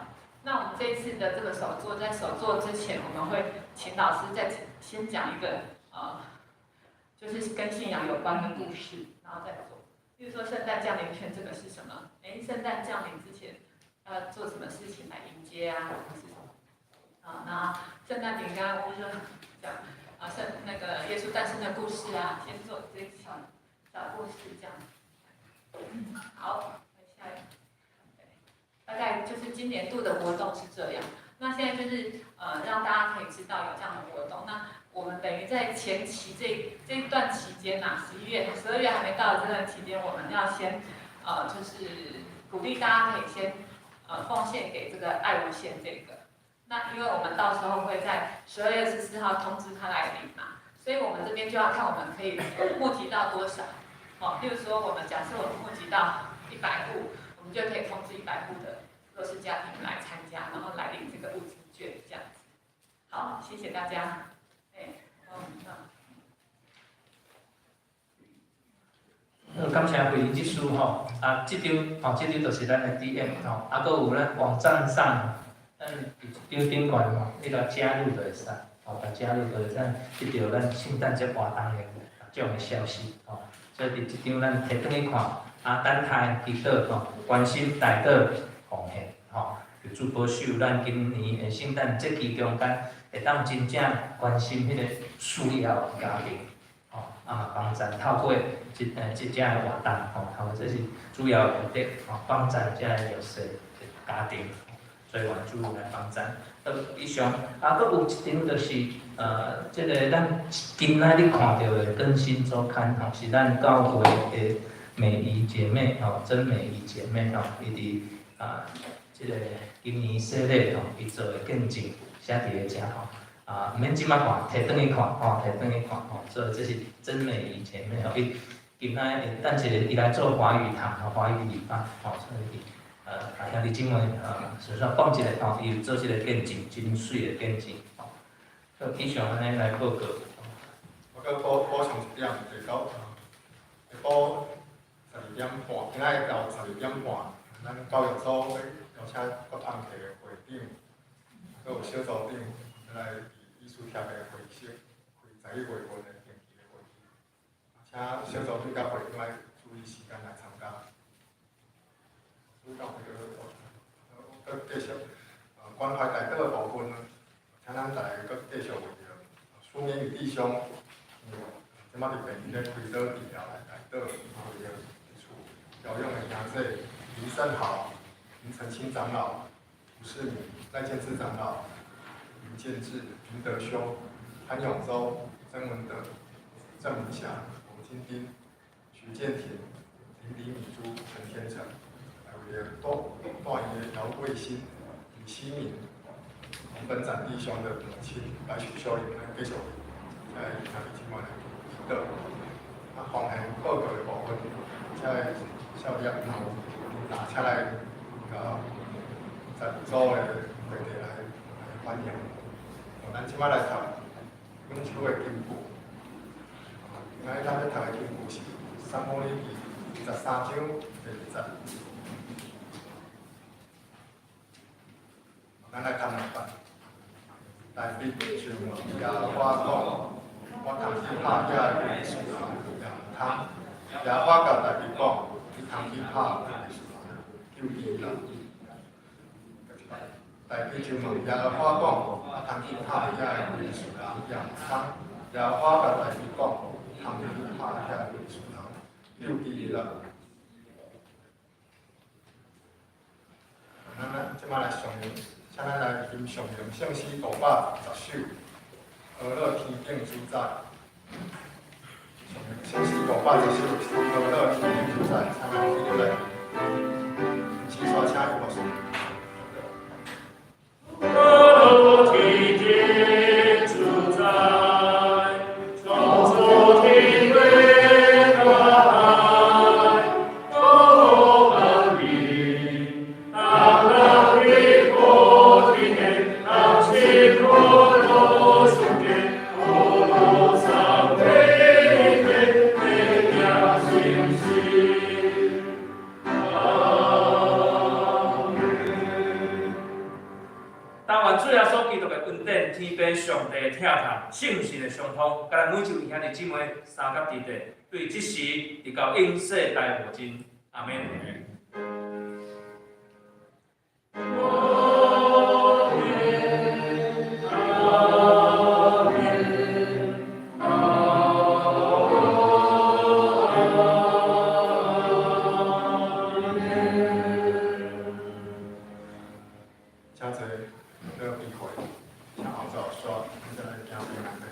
那我們這次的這個手作，在手作之前，我們會請老師再先講一個。就是跟信仰有關的故事，然後再做。比如說聖誕降臨圈這個是什麼？聖誕降臨之前要做什麼事情來迎接啊？是什麼？啊，那聖誕餅乾屋就講啊聖那個耶穌誕生的故事啊，先做這個小小故事這樣。好，下一個，大概就是今年度的活動是這樣。那現在就是讓大家可以知道有這樣的活動。那我們等於在前期這段期間吶，11月、12月還沒到的這段期間，我們要先就是鼓勵大家可以先奉獻給這個愛無限這個。那因為我們到時候會在12月24號通知他來領嘛，所以我們這邊就要看我們可以募集到多少。哦，例如說我們假設我們募集到100戶，我們就可以通知100戶的弱勢家庭來參加，然後來領這個物資券這樣子。好，謝謝大家。好，感謝慧玲執事吼，啊，這張吼，這張就是咱的 DM 吼，啊，閣有咱網站上，咱佇這張頂懸吼，你共加入就會使，吼，共加入就會使得到咱聖誕節活動的各種的消息吼。所以佇這張咱提轉去看，啊，等待祈禱吼，關心代禱奉獻吼，求主保守咱今年的聖誕節期中間，會當真正關心彼個需要的家庭，吼，啊嘛幫贊透過這遮的活動，吼，透過這是主要目的，吼，幫贊遮个弱勢家庭。所以願主來幫贊。好，以上啊，閣有一張就是這个咱今仔日看著的更新週刊吼，是咱教會的美儀姐妹吼，曾美儀姐妹吼，伊佇啊，這个今年洗禮吼，伊做的見證寫佇咧遮吼。啊，毋免這擺看，提轉去看吼，提轉去看吼。所以這是曾美儀姐妹吼，伊今仔會等一下伊來做華語堂吼，華語禮拜吼，所以啊兄弟姊妹順紲講一下吼，伊有做這个見證，真媠的見證吼。好，以上按呢來報告。我閣補充一點，下晝下晡12點半，今仔日到12點半，咱教育組邀請國安體的會長，閣有小組長來以斯帖的會議室開11月份的定期的會議，請小組長佮會長愛注意時間來參加。主教會閣繼續關懷代禱的部分，請咱大家閣繼續為著蘇明宇弟兄，這擺佇病院咧開刀治療來代禱，為著佇厝療養的兄弟林勝豪、林澄清長老、吳世明、賴建志長老、林建志、林德兄、潘永洲、曾文德、鄭明霞、侯金丁、徐建廷、林李米珠、陳天成，來為著大院的姚桂新、李希敏、洪本展弟兄的母親白許秀玲來繼續來兄弟姊妹來祈禱。啊，方向報告的部分，請少年拿出來共十二組的會弟來反映。咱這擺來讀永秋的金句。今仔日咱欲讀的金句是《撒母耳記》13章第2節。咱來讀兩擺。大衛就問耶和華講：我通去拍遐个非利士人，抑毋通？耶和華共大衛講：你通去拍非利士人，救伊啦。大衛就問耶和華講：我通去拍遐个非利士人，抑毋通？耶和華共大衛講：通去拍遐个非利士人，救伊啦。咱來這擺來上，請咱來吟誦詠聖詩510首，呵咾天頂主宰。上詠聖詩510首，呵咾天頂主宰，請咱起立來。起刷請伊牧師。呵咾天頂主宰，創造天地大海，高安平，當當的國天，當起苦路上的苦路上的的的信心。阿門。但願主耶穌基督的恩典、天父上帝的疼痛、聖神的相通，佮咱每一位兄弟姊妹、相佮弟弟，對這時直到永世代無盡。阿們。阿們，阿們，阿們。請坐，咱閉會，請後座刷，咱再來行平安禮。